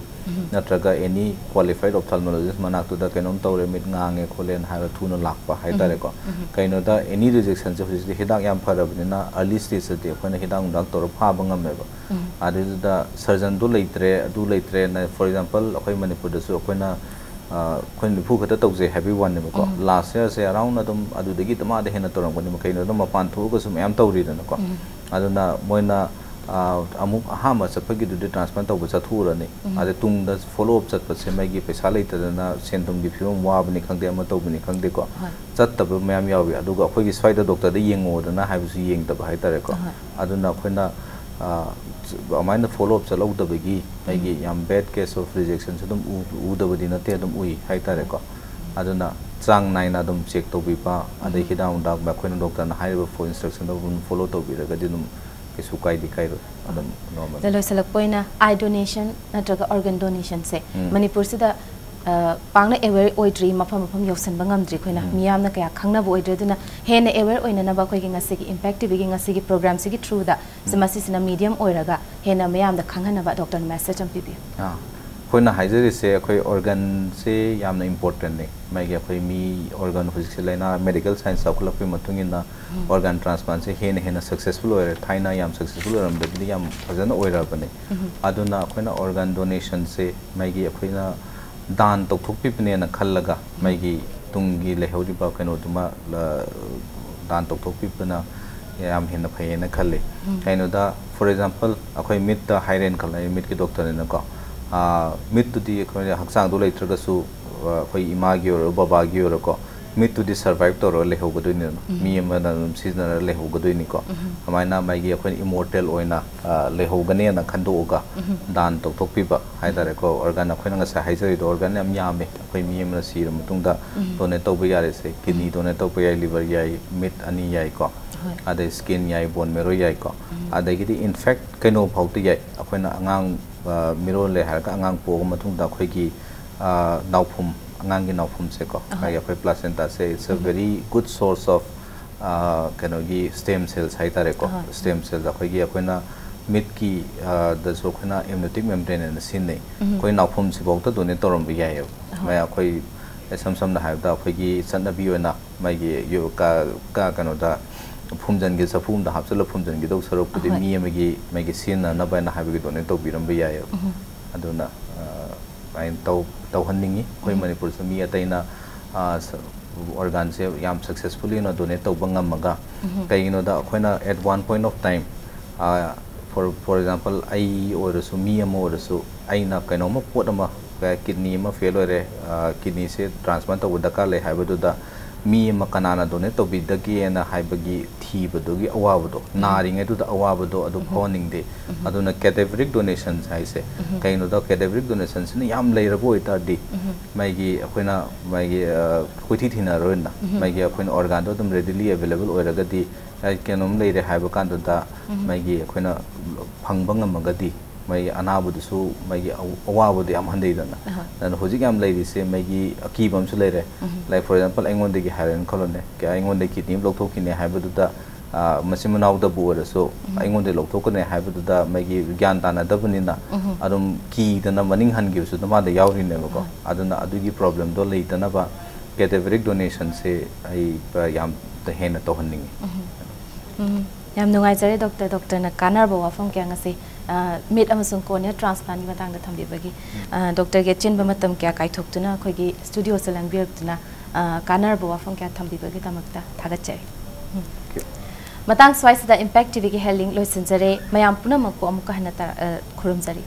ꯅꯠꯇ꯭ꯔꯒ ꯑꯦꯅꯤ ꯀ꯭ꯋꯥꯂꯤꯐꯥꯏꯠ ꯑꯣꯞꯊꯥꯜꯃꯣꯂꯣꯖꯤꯁ ꯃꯅꯥꯛꯇꯨꯗ ꯀꯩꯅꯣꯝ ꯇꯧꯔꯦ, ꯃꯤꯠ ꯉꯥꯡꯉꯦ ꯈꯣꯠꯂꯦꯅ ꯍꯥꯏꯔ ꯊꯨꯅ ꯂꯥꯛꯄ ꯍꯥꯏꯇꯥꯔꯦꯀꯣ꯫ ꯀꯩꯅꯣꯗ ꯑꯦꯅꯤ ꯔꯤꯖꯦꯛꯁꯟꯁꯦ ꯍꯧꯖꯤꯛꯇꯤ ꯍꯤꯗꯥꯛ ꯌꯥꯝ ꯐꯔꯕꯅꯤꯅ ꯑꯔꯂꯤ ꯁ꯭ꯇꯦꯖꯇꯗꯤ ꯑꯩꯈꯣꯏꯅ ꯍꯤꯗꯥꯛ ꯅꯨꯡꯗꯥꯛ ꯇꯧꯔ ꯐꯥꯕ ꯉꯝꯃꯦꯕ꯫ ꯑꯗꯨꯗꯨꯗ ꯁꯔꯖꯟꯗꯣ ꯂꯩꯇ꯭ꯔꯦ, ꯑꯗꯨ ꯂꯩꯇ꯭ꯔꯦꯅ, ꯐꯣꯔ ꯑꯦꯛꯖꯥꯝꯄꯜ, ꯑꯩꯈꯣꯏ ꯃꯅꯤꯄꯨꯔꯗꯁꯨ ꯑꯩꯈꯣꯏꯅ ꯑꯩꯈꯣꯏꯅ ꯅꯤꯐꯨ ꯈꯛꯇ ꯇꯧꯖꯩ ꯍꯥꯏꯕꯒꯤ ꯋꯥꯅꯦꯕꯀꯣ꯫ ꯂꯥꯁ ꯌꯔꯁꯦ ꯑꯔꯥꯎꯟ ꯑꯗꯨꯝ ꯑꯗꯨꯗꯒꯤ ꯗꯃꯥꯗ ꯍꯦꯟꯅ ꯇꯧꯔꯝꯒꯅꯤ꯫ ꯀꯩꯅꯣꯗ ꯃꯄꯥꯟ ꯊꯣꯛꯑꯒꯁꯨ ꯃꯌꯥꯝ ꯇꯧꯔꯤꯗꯅꯀꯣ꯫ ꯑꯗꯨꯅ ꯃꯣꯏꯅ ꯑꯃꯨꯛ ꯑꯍꯥꯟꯕ ꯆꯠꯄꯒꯤꯗꯨꯗꯤ ꯇ꯭ꯔꯥꯟꯁꯄ꯭ꯂꯥꯟ ꯇꯧꯕ ꯆꯠꯊꯣꯛꯎꯔꯅꯤ꯫ ꯑꯗꯩ ꯇꯨꯡꯗ ꯐꯣꯂꯣ ꯑꯞ ꯆꯠꯄꯁꯦ ꯃꯣꯏꯒꯤ ꯄꯩꯁꯥ ꯂꯩꯇꯗꯅ ꯁꯦꯟ ꯊꯨꯝꯒꯤ ꯐꯤꯕꯝ ꯋꯥꯕꯅꯤ ꯈꯪꯗꯦ, ꯑꯃ ꯇꯧꯕꯅꯤ ꯈꯪꯗꯦꯀꯣ꯫ ꯆꯠꯇꯕ ꯃꯌꯥꯝ ꯌꯥꯎꯏ꯫ ꯑꯗꯨꯒ ꯑꯩꯈꯣꯏꯒꯤ ꯁ꯭ꯋꯥꯏꯗ ꯗꯣꯛꯇꯔꯗ ꯌꯦꯡꯉꯣꯗꯅ ꯍꯥꯏꯕꯁꯨ ꯌꯦꯡꯗꯕ ꯍꯥꯏꯇꯥꯔꯦꯀꯣ꯫ ꯑꯗꯨꯅ ꯑꯩꯈꯣꯏꯅ ꯑꯗꯨꯃꯥꯏꯅ ꯐꯣꯂꯣ ꯑꯞ ꯆꯠꯍꯧꯗꯕꯒꯤ ꯑꯩꯒꯤ ꯌꯥꯝ ꯕꯦꯗ ꯀꯦꯁ ꯑꯣꯐ ꯔꯤꯖꯦꯛꯁꯟꯁꯨ ꯑꯗꯨꯝ ꯎꯗꯕꯗꯤ ꯅꯠꯇꯦ, ꯑꯗꯨꯝ ꯎꯏ ꯍꯥꯏꯇꯥꯔꯦꯀꯣ꯫ ꯑꯗꯨꯅ ꯆꯥꯡ ꯅꯥꯏꯅ ꯑꯗꯨꯝ ꯆꯦꯛ ꯇꯧꯕꯤꯕ, ꯑꯗꯩ ꯍꯤꯗꯥꯛ ꯅꯨꯡꯗꯥꯛ ꯑꯩꯈꯣꯏꯅ ꯗꯣꯛꯇꯔꯅ ꯍꯥꯏꯔꯤꯕ ꯐꯨꯗ ꯏꯟꯁꯇ꯭ꯔꯛꯁꯟꯗꯣ ꯑꯗꯨꯝ ꯐꯣꯂꯣ ꯇꯧꯕꯤꯔꯒꯗꯤ ꯑꯗꯨꯝ ꯀꯩꯁꯨ ꯀꯥꯏꯗꯤ ꯀꯥꯏꯔꯣꯏ, ꯑꯗꯨꯝ ꯅꯣꯔꯃꯦꯜ꯫ ꯑꯗ ꯂꯣꯏꯁꯤꯜꯂꯛꯄ ꯑꯣꯏꯅ ꯑꯥꯏ ꯗꯣꯅꯦꯁꯟ ꯅꯠꯇ꯭ꯔꯒ ꯑꯣꯔꯒꯟ ꯗꯣꯅꯦꯁꯟꯁꯦ ꯃꯅꯤꯄꯨꯔꯁꯤꯗ ꯑ, ꯄꯥꯛꯅ ꯑꯦꯋꯦꯌꯔ ꯑꯣꯏꯗ꯭ꯔꯤ, ꯃꯐꯝ ꯃꯐꯝ ꯌꯧꯁꯤꯟꯕ ꯉꯝꯗ꯭ꯔꯤ, ꯑꯩꯈꯣꯏꯅ ꯎꯝ꯫ ꯃꯤꯌꯥꯝꯅ ꯀꯌꯥ ꯈꯪꯅꯕ ꯑꯣꯏꯗ꯭ꯔꯤ꯫ ꯑꯗꯨꯅ ꯍꯦꯟꯅ ꯑꯦꯋꯦꯌꯔ ꯑꯣꯏꯅꯅꯕ ꯑꯩꯈꯣꯏꯒꯤ ꯉꯁꯤꯒꯤ ꯏꯝꯄꯦꯛ ꯇꯤꯚꯤꯒꯤ ꯉꯁꯤꯒꯤ ꯄ꯭ꯔꯣꯒ꯭ꯔꯥꯝꯁꯤꯒꯤ ꯊ꯭ꯔꯨꯗ ꯁꯤ ꯎꯝ꯫ ꯃꯁꯤꯁꯤꯅ ꯃꯤꯗꯤꯌꯝ ꯑꯣꯏꯔꯒ ꯍꯦꯟꯅ ꯃꯌꯥꯝꯗ ꯈꯪꯍꯟꯅꯕ ꯗꯣꯛꯇꯔꯅ ꯃꯦꯁꯦꯖ ꯑꯃ ꯄꯤꯕꯤꯌꯨ꯫ ꯑꯥ, ꯑꯩꯈꯣꯏꯅ ꯍꯥꯏꯖꯔꯤꯁꯦ, ꯑꯩꯈꯣꯏ ꯑꯣꯔꯒꯟꯁꯦ ꯌꯥꯝꯅ ꯏꯝꯄꯣꯔꯇꯦꯟꯅꯦ꯫ ꯃꯥꯒꯤ ꯑꯩꯈꯣꯏ ꯃꯤ ꯑꯣꯔꯒꯟ, ꯍꯧꯖꯤꯛꯁꯦ ꯂꯥꯏꯅꯥ, ꯃꯦꯗꯤꯀꯦꯜ ꯁꯥꯏꯟꯁ ꯆꯥꯎꯈꯠꯂꯛꯄꯒꯤ ꯃꯇꯨꯡ ꯏꯟꯅ ꯎꯝ꯫ ꯑꯣꯔꯒꯥꯟ ꯇ꯭ꯔꯥꯟꯁꯄ꯭ꯂꯥꯟꯁꯦ ꯍꯦꯟꯅ ꯍꯦꯟꯅ ꯁꯛꯁꯦꯁꯐꯨꯜ ꯑꯣꯏꯔꯦ꯫ ꯊꯥꯏꯅ ꯌꯥꯝ ꯁꯛꯁꯦꯁꯐꯨꯜ ꯑꯣꯏꯔꯝꯗꯕꯗꯤ ꯌꯥꯝ ꯐꯖꯅ ꯑꯣꯏꯔꯕꯅꯦ꯫ ꯎꯝ꯫ ꯑꯗꯨꯅ ꯑꯩꯈꯣꯏꯅ ꯑꯣꯔꯒꯥꯟ ꯗꯣꯅꯦꯁꯟꯁꯦ ꯃꯥꯒꯤ ꯑꯩꯈꯣꯏꯅ ꯗꯥꯟ ꯇꯧꯊꯣꯛꯄꯤꯕꯅꯦꯅ ꯈꯜꯂꯒ, ꯎꯝ꯫ ꯃꯥꯒꯤ ꯇꯨꯡꯒꯤ ꯂꯩꯍꯧꯔꯤꯕ ꯀꯩꯅꯣꯗꯨꯃ, ꯂ-, ꯗꯥꯟ ꯇꯧꯊꯣꯛꯄꯤꯕꯅ ꯌꯥꯝ ꯍꯦꯟꯅ ꯐꯩꯌꯦꯅ ꯈꯜꯂꯤ꯫ ꯎꯝ꯫ ꯀꯩꯅꯣꯗ, for example, ꯑꯩꯈꯣꯏ ꯃꯤꯠꯇ ꯍꯥꯏꯔꯦꯅ ꯈꯜꯂꯣ, ꯑꯩ ꯃꯤꯠꯀꯤ ꯗꯣꯛꯇꯔꯅꯤꯅꯀꯣ꯫ ꯑꯥ, ꯃꯤꯠꯇꯨꯗꯤ ꯑꯩꯈꯣꯏ ꯍꯛꯆꯥꯡꯗꯣ ꯂꯩꯇ꯭ꯔꯒꯁꯨ, ꯑ, ꯑꯩꯈꯣꯏ ꯏꯃꯥꯒꯤ ꯑꯣꯏꯔꯣ, ꯕꯕꯥꯒꯤ ꯑꯣꯏꯔꯣꯀꯣ, ꯃꯤꯠꯇꯨꯗꯤ ꯁꯔꯚꯥꯏꯚ ꯇꯧꯔꯒ ꯂꯩꯍꯧꯒꯗꯣꯏꯅꯤꯗꯅ꯫ ꯎꯝ꯫ ꯃꯤ ꯑꯃꯅ ꯑꯗꯨꯝ ꯁꯤꯖꯤꯟꯅꯔꯒ ꯂꯩꯍꯧꯒꯗꯣꯏꯅꯤꯀꯣ꯫ ꯎꯝ꯫ ꯑꯗꯨꯃꯥꯏꯅ ꯃꯥꯒꯤ ꯑꯩꯈꯣꯏꯅ ꯏꯃꯣꯔꯇꯦꯜ ꯑꯣꯏꯅ, ꯑ, ꯂꯩꯍꯧꯒꯅꯦꯅ ꯈꯟꯗꯣꯛꯑꯒ ꯎꯝ꯫ ꯗꯥꯟ ꯇꯧꯊꯣꯛꯄꯤꯕ ꯍꯥꯏꯇꯥꯔꯦꯀꯣ꯫ ꯑꯣꯔꯒꯥꯟ, ꯑꯩꯈꯣꯏꯅ ꯉꯁꯥꯏ ꯍꯥꯏꯖꯔꯤꯗꯣ, ꯑꯣꯔꯒꯥꯟ ꯌꯥꯝ ꯌꯥꯝꯃꯦ꯫ ꯑꯩꯈꯣꯏ ꯃꯤ ꯑꯃꯅ ꯁꯤꯔ ꯃꯇꯨꯡꯗ ꯎꯝ꯫ ꯗꯣꯅꯦꯠ ꯇꯧꯕ ꯌꯥꯔꯤꯁꯦ, ꯀꯤꯗꯅꯤ ꯎꯝ꯫ ꯗꯣꯅꯦꯠ ꯇꯧꯕ ꯌꯥꯏ, ꯂꯤꯚꯔ ꯌꯥꯏ, ꯃꯤꯠ ꯑꯅꯤ ꯌꯥꯏꯀꯣ꯫ ꯍꯣꯏ꯫ ꯑꯗꯩ ꯁ꯭ꯀꯤꯟ ꯌꯥꯏ, ꯕꯣꯟ ꯃꯦꯔꯣ ꯌꯥꯏꯀꯣ꯫ ꯎꯝ꯫ ꯑꯗꯒꯤꯗꯤ, ꯏꯟꯐꯦꯛ, ꯀꯩꯅꯣ ꯐꯥꯎꯗ ꯌꯥꯏ꯫ ꯑꯩꯈꯣꯏꯅ ꯑꯉꯥꯡ, ꯑ, ꯃꯤꯔꯣꯜꯂꯦ ꯍꯥꯏꯔꯒ ꯑꯉꯥꯡ ꯄꯣꯛꯑꯕ ꯃꯇꯨꯡꯗ ꯑꯩꯈꯣꯏꯒꯤ, ꯑ, ꯅꯥꯎꯐꯨꯝ, ꯑꯉꯥꯡꯒꯤ ꯅꯥꯎꯐꯨꯝꯁꯦꯀꯣ, ꯑꯍꯣꯏ꯫ ꯃꯥꯒꯤ ꯑꯩꯈꯣꯏ placenta say, it's a um. very good source of, ꯑ, ꯀꯩꯅꯣꯒꯤ stem cells ꯍꯥꯏꯇꯥꯔꯦꯀꯣ꯫ ꯑꯍꯣꯏ꯫ Stem cells ꯑꯩꯈꯣꯏꯒꯤ, ꯑꯩꯈꯣꯏꯅ ꯃꯤꯠꯀꯤ, ꯑ, ꯗꯁꯨ ꯑꯩꯈꯣꯏꯅ amniotic membrane ꯍꯥꯏꯅ ꯁꯤꯖꯤꯟꯅꯩ꯫ ꯎꯝ꯫ ꯑꯩꯈꯣꯏ ꯅꯥꯎꯐꯨꯝꯁꯤꯐꯥꯎꯗ ꯗꯣꯅꯦꯠ ꯇꯧꯔꯝꯕ ꯌꯥꯏꯑꯕ꯫ ꯑꯍꯣꯏ꯫ ꯃꯌꯥꯝ ꯑꯩꯈꯣꯏ ꯏꯁꯝ ꯁꯝꯅ ꯍꯥꯏꯔꯕꯗ, ꯑꯩꯈꯣꯏꯒꯤ ꯆꯠꯅꯕꯤ ꯑꯣꯏꯅ ꯃꯥꯒꯤ ꯌꯣ-, ꯀ-, ꯀ-, ꯀꯩꯅꯣꯗ ꯐꯨꯝꯖꯤꯟꯒꯦ, ꯆꯐꯨ ꯑꯝꯗ ꯍꯥꯞꯆꯤꯜꯂ ꯐꯨꯝꯖꯤꯟꯒꯗꯧ ꯁꯔꯨꯛꯄꯨꯗꯤ, ꯑꯍꯣꯏ꯫ ꯃꯤ ꯑꯃꯒꯤ ꯃꯥꯒꯤ ꯁꯤꯖꯤꯟꯅꯅꯕ ꯍꯥꯏꯅ ꯍꯥꯏꯕꯒꯤ ꯗꯣꯅꯦꯠ ꯇꯧꯕꯤꯔꯝꯕ ꯌꯥꯏꯑꯕ꯫ ꯎꯝ꯫ ꯑꯗꯨꯅ, ꯑ, ꯑꯗꯨꯃꯥꯏꯅ ꯇꯧ-, ꯇꯧꯍꯟꯅꯤꯡꯉꯤ꯫ ꯑꯩꯈꯣꯏ ꯎꯝ꯫ ꯃꯅꯤꯄꯨꯔꯁꯨ ꯃꯤ ꯑꯇꯩꯅ, ꯑ, ꯁ-, ꯑꯣꯔꯒꯥꯟꯁꯦ ꯌꯥꯝ ꯁꯛꯁꯦꯁꯐꯨꯜꯂꯤ ꯑꯣꯏꯅ ꯗꯣꯅꯦꯠ ꯇꯧꯕ ꯉꯝꯃꯒ, ꯎꯝ꯫ ꯀꯩꯒꯤꯅꯣꯗ, ꯑꯩꯈꯣꯏꯅ at one point of time, ꯑ, for, for example, ꯑꯩ ꯑꯣꯏꯔꯁꯨ, ꯃꯤ ꯑꯃ ꯑꯣꯏꯔꯁꯨ, ꯑꯩꯅ ꯀꯩꯅꯣꯝꯃ ꯄꯣꯠ ꯑꯃ, ꯀꯤꯗꯅꯤ ꯑꯃ ꯐꯦꯜ ꯑꯣꯏꯔꯦ, ꯑ, ꯀꯤꯗꯅꯤꯁꯦ ꯇ꯭ꯔꯥꯟꯁꯄ꯭ꯂꯥꯟ ꯇꯧꯕ ꯗꯔꯀꯥꯔ ꯂꯩ ꯍꯥꯏꯕꯗꯨꯗ, ꯃꯤ ꯑꯃ ꯀꯅꯥꯅ ꯗꯣꯅꯦꯠ ꯇꯧꯕꯤꯗꯒꯦꯅ ꯍꯥꯏꯕꯒꯤ ꯊꯤꯕꯗꯨꯒꯤ ꯑꯋꯥꯕꯗꯣ, ꯎꯝ꯫ ꯅꯥꯔꯤꯉꯩꯗꯨꯗ ꯑꯋꯥꯕꯗꯣ ꯑꯗꯨ ꯎꯝ꯫ ꯐꯥꯎꯍꯟꯅꯤꯡꯗꯦ꯫ ꯎꯝ꯫ ꯑꯗꯨꯅ cadaveric donation ꯍꯥꯏꯁꯦ, ꯎꯝ꯫ ꯀꯩꯅꯣꯗ, cadaveric donation ꯁꯤꯅ ꯌꯥꯝ ꯂꯩꯔꯕ ꯑꯣꯏꯇꯥꯔꯗꯤ, ꯎꯝ꯫ ꯃꯥꯒꯤ ꯑꯩꯈꯣꯏꯅ, ꯃꯥꯒꯤ, ꯑ, ꯀꯣꯏꯊꯤ ꯊꯤꯅꯔꯣꯏꯅ, ꯎꯝ꯫ ꯃꯥꯒꯤ ꯑꯩꯈꯣꯏꯅ ꯑꯣꯔꯒꯥꯟꯗꯣ ꯑꯗꯨꯝ readily available ꯑꯣꯏꯔꯒꯗꯤ, ꯑ, ꯀꯩꯅꯣꯝ ꯂꯩꯔꯦ ꯍꯥꯏꯕ ꯀꯥꯟꯗꯨꯗ, ꯎꯝ꯫ ꯃꯥꯒꯤ ꯑꯩꯈꯣꯏꯅ ꯐꯪꯕ ꯉꯝꯃꯒꯗꯤ, ꯃꯩ ꯑꯅꯥꯕꯗꯨꯁꯨ ꯃꯩꯒꯤ ꯑꯋꯥꯕꯗꯣ ꯌꯥꯝ ꯍꯟꯊꯩꯗꯅ꯫ ꯑꯗꯨꯅ ꯍꯧꯖꯤꯛ ꯌꯥꯝ ꯂꯩꯔꯤꯁꯦ ꯃꯩꯒꯤ ꯑꯀꯤꯕ ꯑꯃꯁꯨ ꯂꯩꯔꯦ꯫ Like, for example, ꯑꯩꯉꯣꯟꯗꯒꯤ ꯍꯥꯏꯔꯦꯅ ꯈꯜꯂꯣꯅꯦ, ꯑꯩꯉꯣꯟꯗꯒꯤ ꯀꯤꯗꯅꯤ ꯑꯃ ꯂꯧꯊꯣꯛꯈꯤꯅꯦ ꯍꯥꯏꯕꯗꯨꯗ, ꯃꯆꯤꯟ ꯃꯅꯥꯎꯗꯕꯨ ꯑꯣꯏꯔꯁꯨ ꯑꯩꯉꯣꯟꯗꯒꯤ ꯂꯧꯊꯣꯛꯀꯅꯤ ꯍꯥꯏꯕꯗꯨꯗ ꯃꯩꯒꯤ ꯒ꯭ꯌꯥꯟ ꯇꯥꯅꯗꯕꯅꯤꯅ ꯑꯗꯨꯝ ꯀꯤꯗꯅ ꯃꯅꯤꯡ ꯍꯟꯈꯤꯕꯁꯨ ꯑꯗꯨꯝ ꯃꯥꯗ ꯌꯥꯎꯔꯤꯅꯦꯕꯀꯣ꯫ ꯑꯗꯨꯅ ꯑꯗꯨꯒꯤ problemꯗꯣ ꯂꯩꯇꯅꯕ cadaveric donationꯁꯦ ꯑꯩ ꯌꯥꯝ ꯍꯦꯟꯅ ꯇꯧꯍꯟꯅꯤꯡꯉꯤ꯫ ꯎꯝ, ꯌꯥꯝ ꯅꯨꯡꯉꯥꯏꯖꯔꯦ doctor꯫ Doctorꯅ ꯀꯥꯟꯅꯔꯕ ꯋꯥꯐꯝ ꯀꯌꯥ ꯉꯁꯤ ꯃꯤꯠ ꯑꯃꯁꯨꯡ cornea transplantꯀꯤ ꯃꯇꯥꯡꯗ ꯊꯝꯕꯤꯕꯒꯤ꯫ Doctorꯒꯤ ꯑꯆꯤꯟꯕ ꯃꯇꯝ ꯀꯌꯥ ꯀꯥꯏꯊꯣꯛꯇꯨꯅ ꯑꯩꯈꯣꯏꯒꯤ studioꯁꯦ ꯂꯦꯡꯕꯤꯔꯛꯇꯨꯅ ꯀꯥꯟꯅꯔꯕ ꯋꯥꯐꯝ ꯀꯌꯥ ꯊꯝꯕꯤꯕꯒꯤꯗꯃꯛꯇ ꯊꯥꯒꯠꯆꯔꯤ꯫ ꯎꯝ꯫ ꯃꯇꯥꯡ ꯁ꯭ꯋꯥꯏꯁꯤꯗ Impact TVꯒꯤ ꯍꯦꯂꯤꯡ ꯂꯣꯏꯁꯤꯟꯖꯔꯦ꯫ ꯃꯌꯥꯝ ꯄꯨꯝꯅꯃꯛꯄꯨ ꯑꯃꯨꯛꯀ ꯍꯟꯅ ꯈꯨꯔꯨꯝꯖꯔꯤ꯫